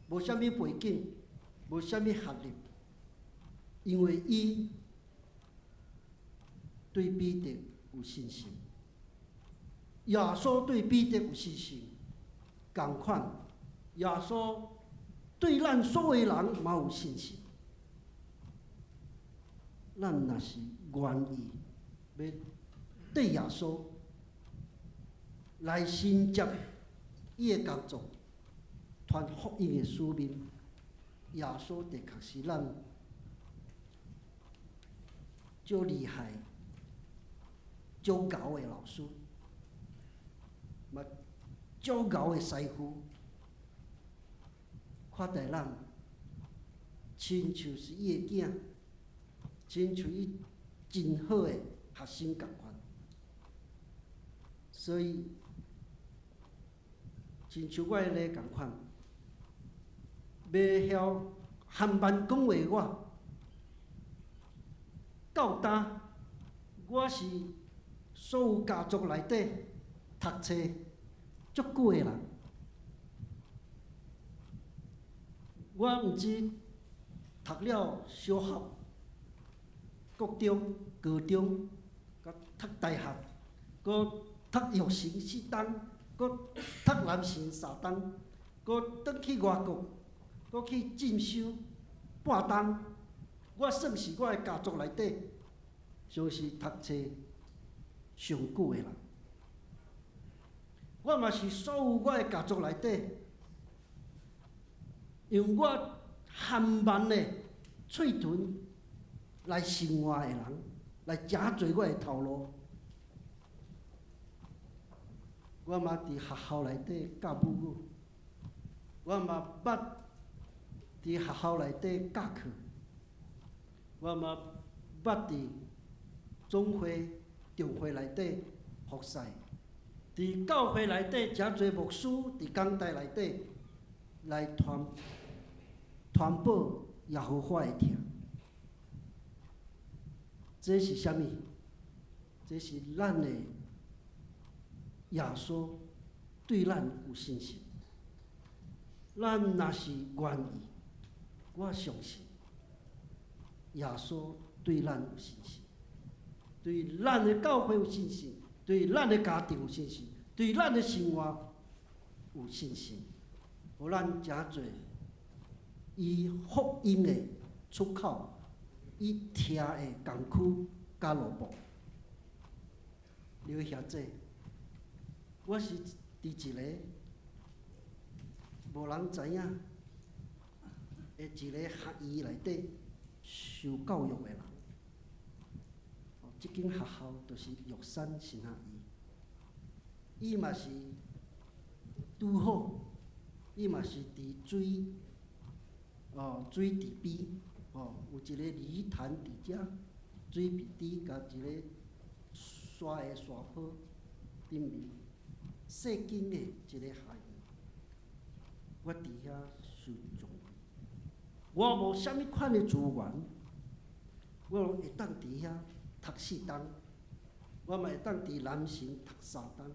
無啥物背景，無啥物學歷，因為伊對彼得有信心。耶穌對彼得有信心，仝款，耶穌對咱所有人嘛有信心。咱若是願意欲綴耶穌來承接伊的工作，傳福音的使命，耶穌的確是咱足厲害、足𠢕的老師，嘛足𠢕的師傅，看待咱親像是伊的囝，親像伊真好的學生仝款。所以，親像我咧仝款，袂曉含慢講話我，到今我是所有家族內底讀冊足久的人。我毋止讀了小學、國中、高中，閣讀大學，閣讀育成四冬，閣讀南神三冬，閣轉去外國，閣去進修半冬。我算是我的家族內底，算是讀冊上久的人。我嘛是所有我的家族內底，用我含慢的喙唇來生活的人，來誠濟我的頭路。我嘛佇學校內底教母語，我嘛捌佇學校內底教課，我嘛捌佇總會、長會內底服侍，佇教會內底誠濟牧師，佇講台內底來傳傳播耶和華的疼。這是啥物？這是咱的耶穌對咱有信心。咱若是願意，我相信耶穌對咱有信心，對咱的教會有信心，對咱的家庭有信心，對咱的生活有信心，予咱誠濟伊福音的出口，伊疼的工具佮路步。劉兄姐，我是佇一个無人知影的一个學院內底受教育的人。哦，這間學校就是玉山神學院，伊嘛是拄好，伊嘛是佇水，哦，水池邊，哦，有一個魚潭佇遮，水池邊佮一個山的山坡頂面，細間的一個學院，我佇遐受教育。我無啥物款的資源，我會當佇遐讀四冬，我嘛會當佇南神讀三冬。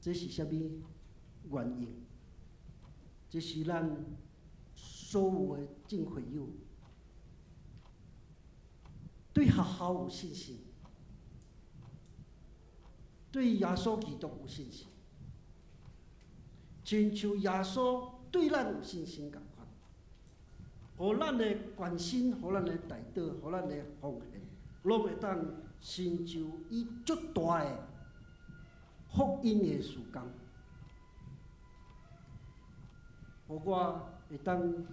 這是啥物原因？這是咱所有的浸會友對學校有信心，對耶穌基督有信心，親像耶穌對咱有信心仝款，予咱的關心，予咱的代禱，予咱的奉獻，攏會當成就伊足大的福音的事工，予我會當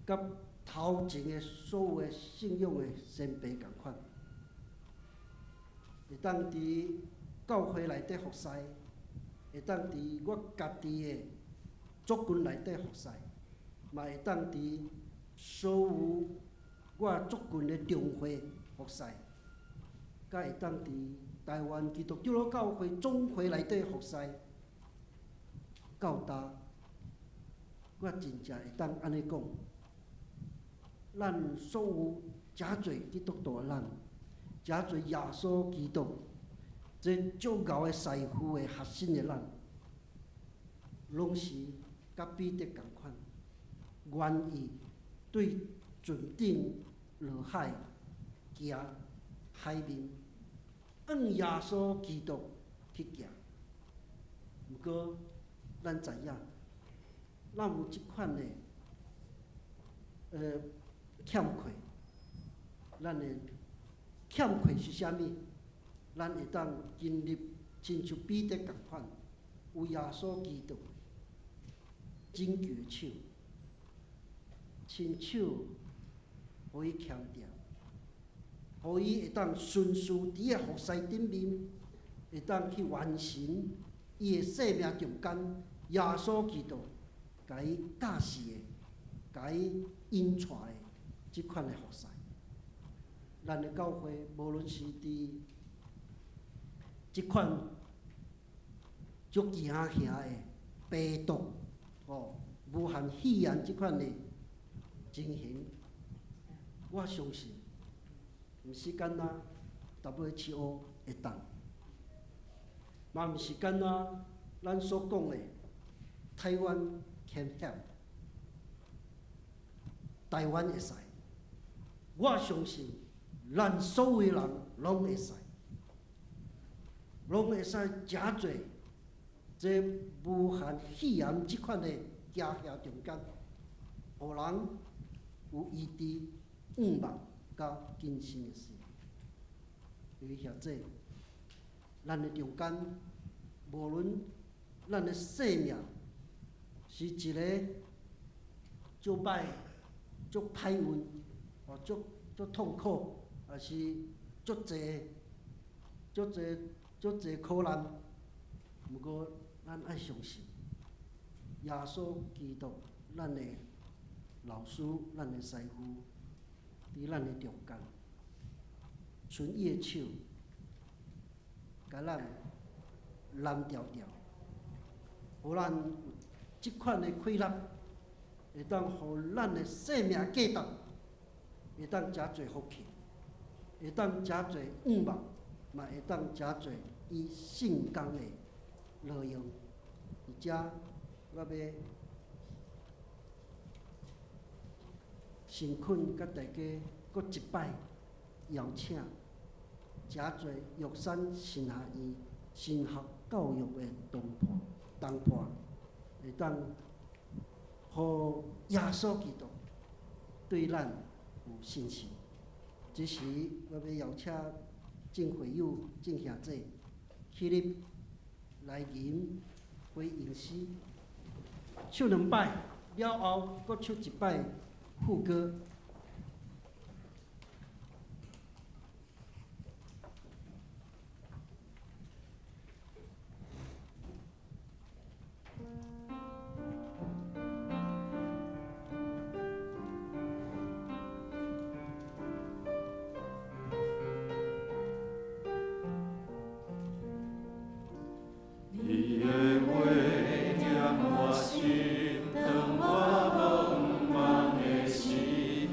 佮頭前的所有的信仰的先輩仝款，會當佇教會內底服侍，會當佇我家己的族群內底服侍，嘛會當佇所有我族群的長會服侍，佮會當佇台灣基督長老教會總會內底服侍，到今，我真正會當按呢講，咱所有誠濟基督徒的咱，誠濟耶穌基督這足𠢕的師傅的學生的咱，攏是佮彼得仝款，願意對船頂落海行海面，向耶穌基督去行。毋過，咱知影，咱有這款的欠缺，咱的欠缺是啥物？咱會當經歷親像彼得仝款，有耶穌基督拯救的手，親手予伊牽著，予伊會當順序佇個服侍頂面，會當去完成伊的生命中間，耶穌基督共伊教示的、共伊引帶的這款的服侍。咱的教會無論是佇這款足驚嚇的病毒，吼，武漢肺炎這款的情形，我相信，毋是干焦 WHO 會當，嘛毋是干焦咱所講的台灣 can help，台灣會使，我相信咱所有人攏會使，攏會使誠濟這武漢肺炎這款的驚嚇中間，予人有醫治、向望佮更新的事。因為遐濟，咱的中間，無論咱的生命是一個足歹、足歹運，哦，足足痛苦，抑是足濟、足濟、足濟苦難。毋過，咱愛相信耶穌基督，咱的老師、咱的師傅，佇咱的中間，伸伊的手，共咱攬牢牢，予咱有這款的氣力，會當予咱的生命價值，會當誠濟福氣，會當誠濟向望，嘛會當誠濟伊聖工的內容。佇遮，我欲誠懇佮大家閣一擺邀請，誠濟玉山神學院神學教育的同伴同伴，會當予耶穌基督對咱有信心。這時，我欲邀請眾會友、眾兄弟起立來吟回應詩，唱兩擺了後，閣唱一擺副歌。你的話念我心，當我茫茫的時，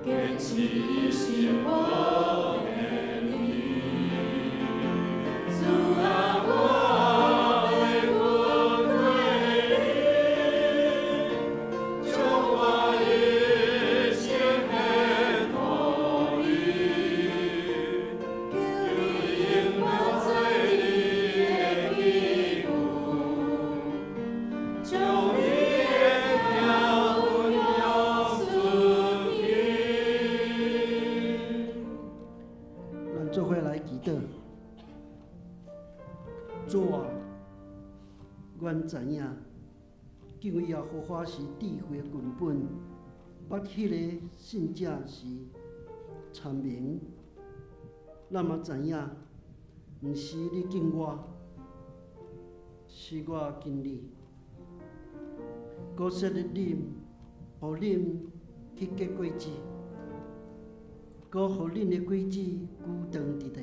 堅持一生無偏離。主啊，我欲跟隨你，將我一生獻予你，求你用我做你的器具，將你的名榮耀出去。咱做伙來祈禱。主啊，阮知影，敬畏耶和華是智慧的根本，捌彼個聖者是聰明。咱嘛知影，毋是你敬我，是我敬你。閣設立恁，予恁去結果子，閣予恁的果子久長佇地，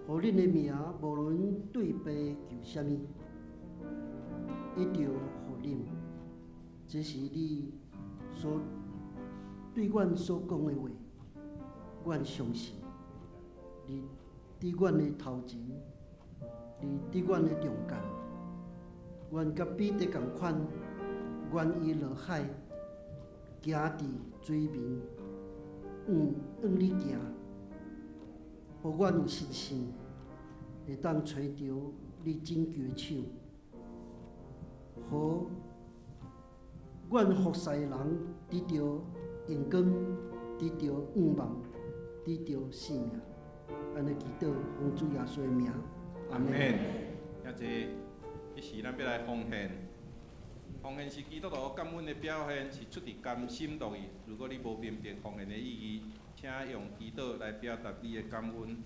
予恁的名無論對父求啥物，伊就予恁。這是你所對阮所講的話，阮相信。你佇阮的頭前，你佇阮的中間，阮佮彼得仝款，願意落海，行佇水面，向你行，予阮有信心，會當揣著你拯救的手，予阮服侍的人得著榮光，得著向望，得著性命。按呢祈禱，奉主耶穌的名，阿門。兄弟，彼時咱欲來奉獻，奉獻是基督徒感恩的表現，是出自甘心樂意。如果你無明白奉獻的意義，請用祈禱來表達你的感恩。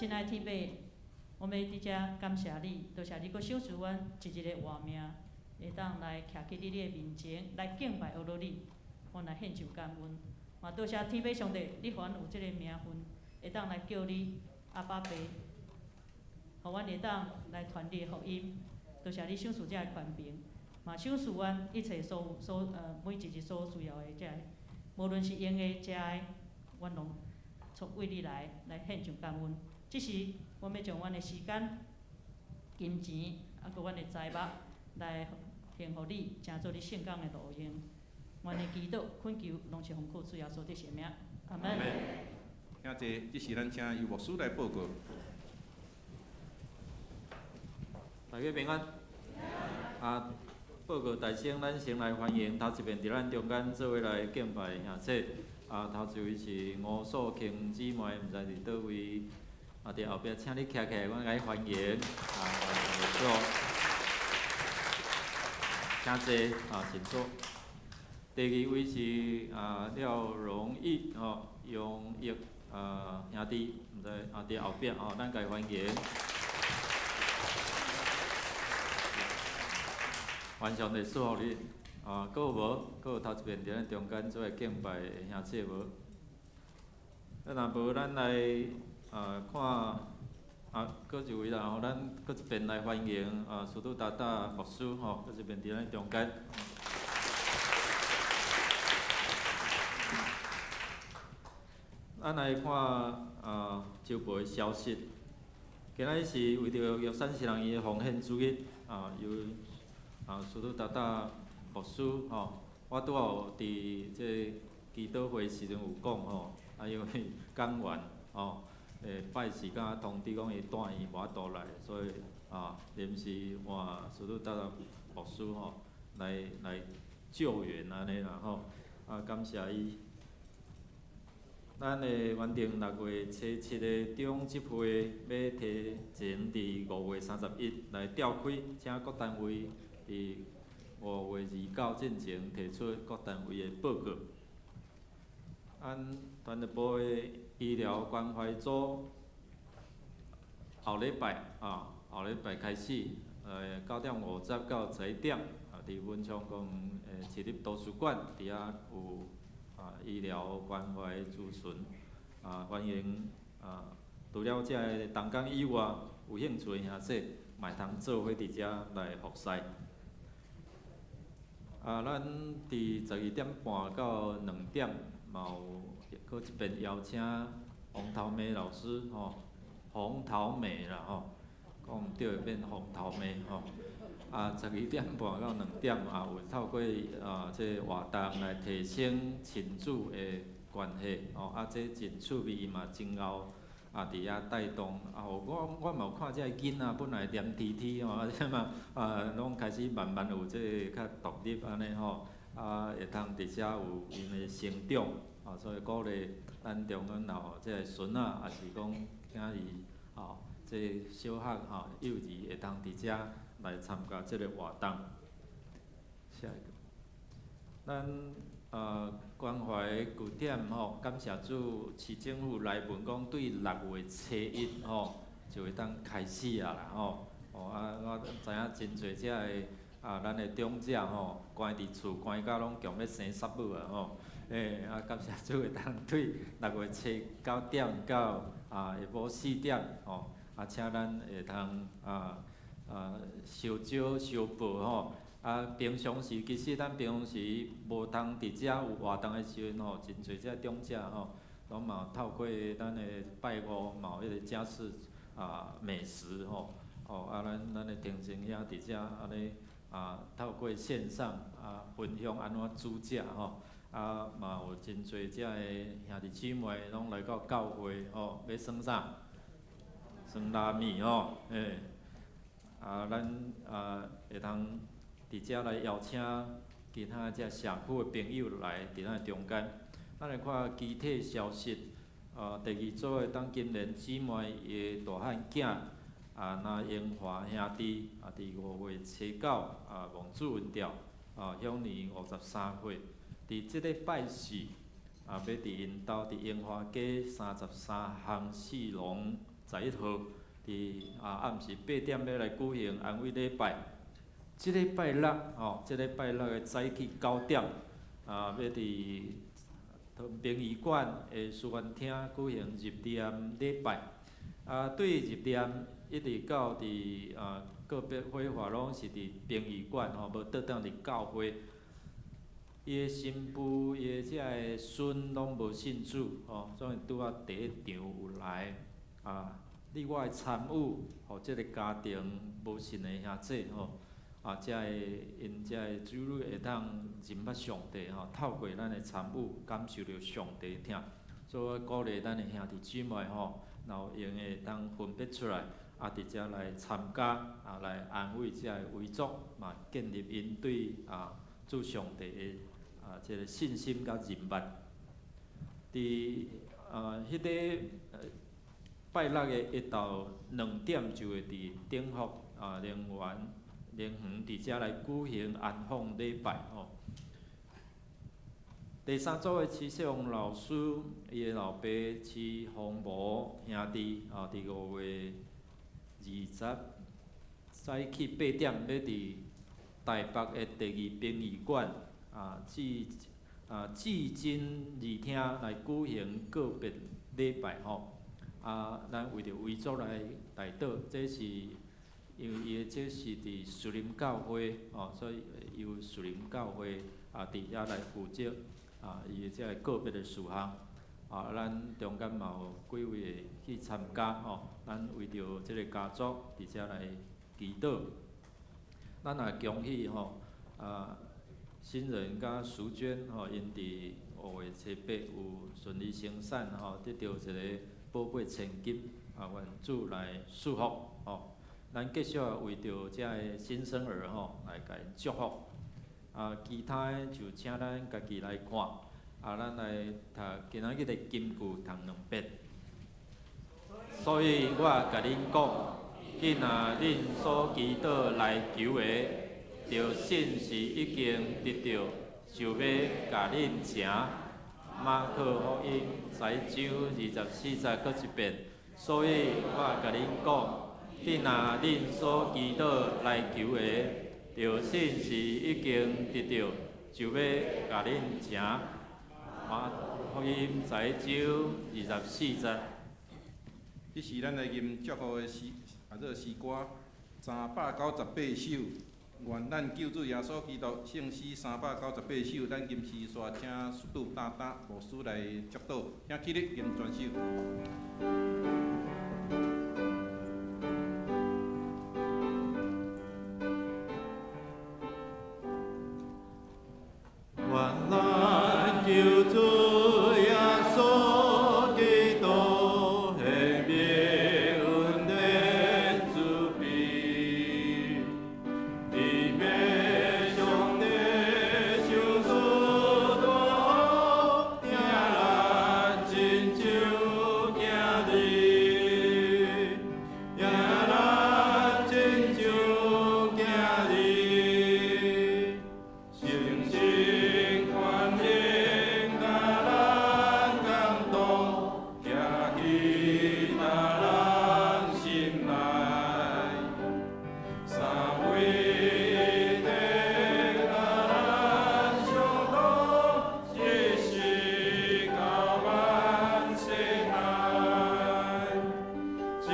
親愛天父，我們佇遮感謝你，多謝你閣賞賜阮一日的活命，會當來徛佇你的面前來敬拜阿羅你，阮來獻上感恩。嘛多謝天父上帝，你予阮有這个名分，會當來叫你阿爸爸，予阮會當來傳你的福音。多謝你賞賜這个權柄，嘛賞賜阮一切所有所每一日所需要的這个，無論是用的、食的，阮攏從為你來來獻上感恩。這時，阮欲將阮的時間、金錢，啊，閣阮的財物來獻予你，成做你聖工的路用。阮的祈禱、懇求，攏是奉靠主耶穌得勝名。阿門。兄弟，這時咱請尤牧師來報告。大家平安。啊，報告大先，咱先來歡迎頭一遍佇咱中間做伙來敬拜的兄弟。啊，頭一位是吳素卿姊妹，毋知佇佗位？啊，佇後壁，請你徛起來，阮共你歡迎。啊，吳素，請坐，啊，請坐。第二位是啊廖榮義吼，榮義啊兄弟，毋知啊佇後壁吼，咱共伊歡迎。願上帝賜福你。啊，閣有無？閣有頭一遍佇咱中間做伙敬拜的兄弟無？啊，若無，咱來啊看啊，閣一位啦吼，咱閣一遍來歡迎啊，司徒達達牧師吼，閣一遍佇咱中間。咱來看啊，週報的消息。今仔日是為著玉山聖人伊的奉獻主日啊，由啊司徒達達牧師吼，我拄仔有佇這祈禱會時陣有講吼，啊因為講員吼，拜四敢通知講伊住院無法度來，所以啊臨時換司徒達達牧師吼來來救援按呢啦吼，啊感謝伊。咱會原定六月初七的中執會欲提前佇5月31來召開，請各單位佇5月29進前提出各單位的報告。按團體部的醫療關懷組後禮拜啊，後禮拜開始，9點50到11點，啊，佇文昌宮的市立圖書館，佇遐有啊醫療關懷諮詢，啊歡迎啊，除了這个同工以外，有興趣的兄弟，嘛會通做伙佇遮來服侍。啊，咱佇12點半到2點，嘛有閣這邊邀請黃桃梅老師吼，紅桃梅啦吼，講毋對會變紅桃梅吼。啊，12點半到2點也有透過啊這個活動來提升親子的關係吼，啊，這真趣味，伊嘛真𠢕啊，佇遐帶動啊，我我嘛有看這个囡仔本來黏 T T 吼，啊，這嘛啊，攏開始慢慢有這个較獨立按呢吼，啊，會通佇遮有𪜶的成長，啊，所以鼓勵咱中間若有這个孫仔，抑是講囝兒吼，這个小學吼幼兒會通佇遮來參加這个活動。下一個，咱啊關懷據點吼，感謝主，市政府來文講對6月初一吼就會當開始啊啦吼。哦啊，我知影真濟遮个啊，咱的長者吼，關佇厝關甲攏強欲生捒母啊吼。欸，啊感謝主會當對6月初9點到啊下晡4點吼，啊請咱會通啊。啊，相招相報吼，啊，平常時其實咱平常時無通佇遮有活動的時陣吼，真濟遮長者吼，攏嘛透過咱的拜五嘛有彼個家事啊美食吼，哦啊咱咱的停生兄佇遮按呢啊透過線上啊分享按怎煮食吼，啊嘛有真濟遮的兄弟姊妹攏來到教會吼，欲耍啥？耍拉麵吼，欸。啊，咱啊會通佇遮來邀請其他遮社區的朋友來佇咱中間。咱來看其他消息，啊，第二組的董金蓮姊妹伊的大漢囝啊，林英華兄弟啊，佇5月初9啊，蒙主恩召啊，享年53歲。佇這禮拜四啊，欲佇𪜶兜佇英華街33巷四弄11號。佇啊暗時8點欲來舉行安慰禮拜。這禮拜六吼，這禮拜六的早起9點，啊，欲佇殯儀館的書院廳舉行入殮禮拜。啊，對入殮一直到佇啊個別火化攏是佇殯儀館吼，無倒轉佇教會。伊的新婦、伊的這个孫攏無信主吼，所以拄仔第一場有來啊。你我的參與，予這个家庭無信的兄弟吼，啊，才會𪜶遮的子女會當認捌上帝吼，透過咱的參與，感受著上帝疼，所以我鼓勵咱的兄弟姊妹吼，若有閒的會當分別出來，啊，佇遮來參加，啊，來安慰遮个遺族，嘛建立𪜶對主上帝的這个信心佮認捌。佇彼个拜六的下晝2點，就會佇頂福靈園靈園佇遮來舉行安放禮拜吼。第三組的徐世宏老師，伊的老爸徐宏模兄弟，佇5月20早起8點，欲佇台北的第二殯儀館至真二廳來舉行告別禮拜吼。咱為著遺族來代禱，這是因為伊的這是佇樹林教會，所以由樹林教會佇遐來負責伊的這個告別的事項。咱中間嘛有幾位會去參加吼，咱為著這個家族佇遮來祈禱。咱也恭喜吼，新人佮淑娟吼，𪜶佇5月初8有順利生產吼，得著一个寶貝千金，願主來賜福吼。咱繼續為著遮个新生兒吼，來共𪜶祝福。其他的就請咱家己來看。咱來讀今仔日的金句讀兩遍。所以我共恁講，囝若恁所祈禱來求的，著信是已經得著，就欲共恁成。馬可福音11章24節閣一遍。所以我共恁講，囝若恁所祈禱來求的，著信是已經得著，就欲共恁成。馬可福音11章24節。彼時咱來吟祝福的詩，做詩歌398首。願咱救主耶穌基督聖詩398首，咱吟詩煞請杜大大牧師來祝禱，請起立吟全首。願咱救主耶穌基督顯明恩典慈悲，至美上帝賞賜大福，疼咱親像囝兒，疼咱親像囝兒，誠心寬容共咱感動，徛佇咱心內，三位一體共咱相通，一世到萬世代，一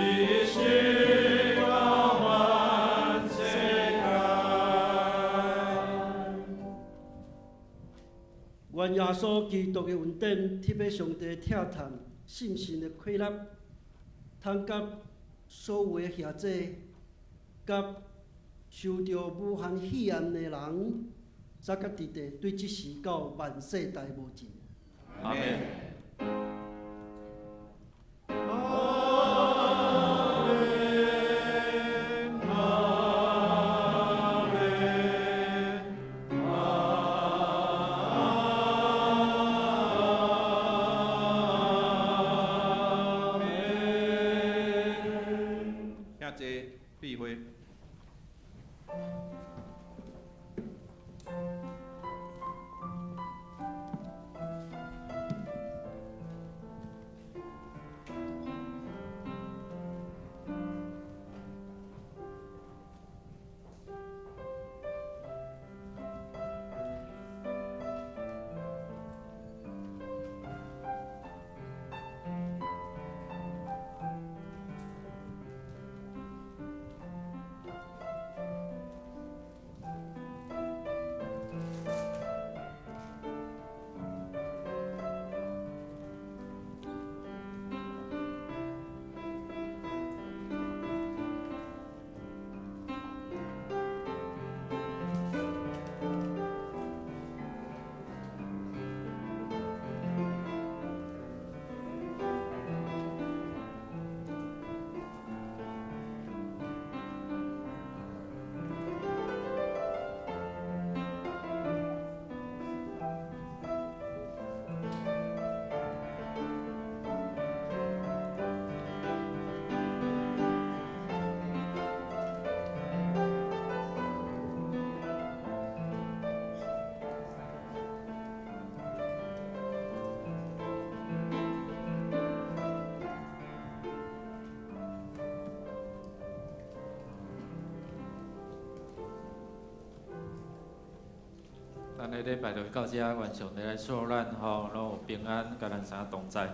世到萬世代。願耶穌基督的恩典，天父上帝疼疼，聖神的快樂，通佮所有的兄弟，佮受著武漢肺炎的人，早佮弟弟，對這時到萬世代無盡。阿們。阿們，阿們，阿們。請坐，閉會。咱的禮拜就到遮，願上帝來賜咱吼，攏有平安，佮咱三同在。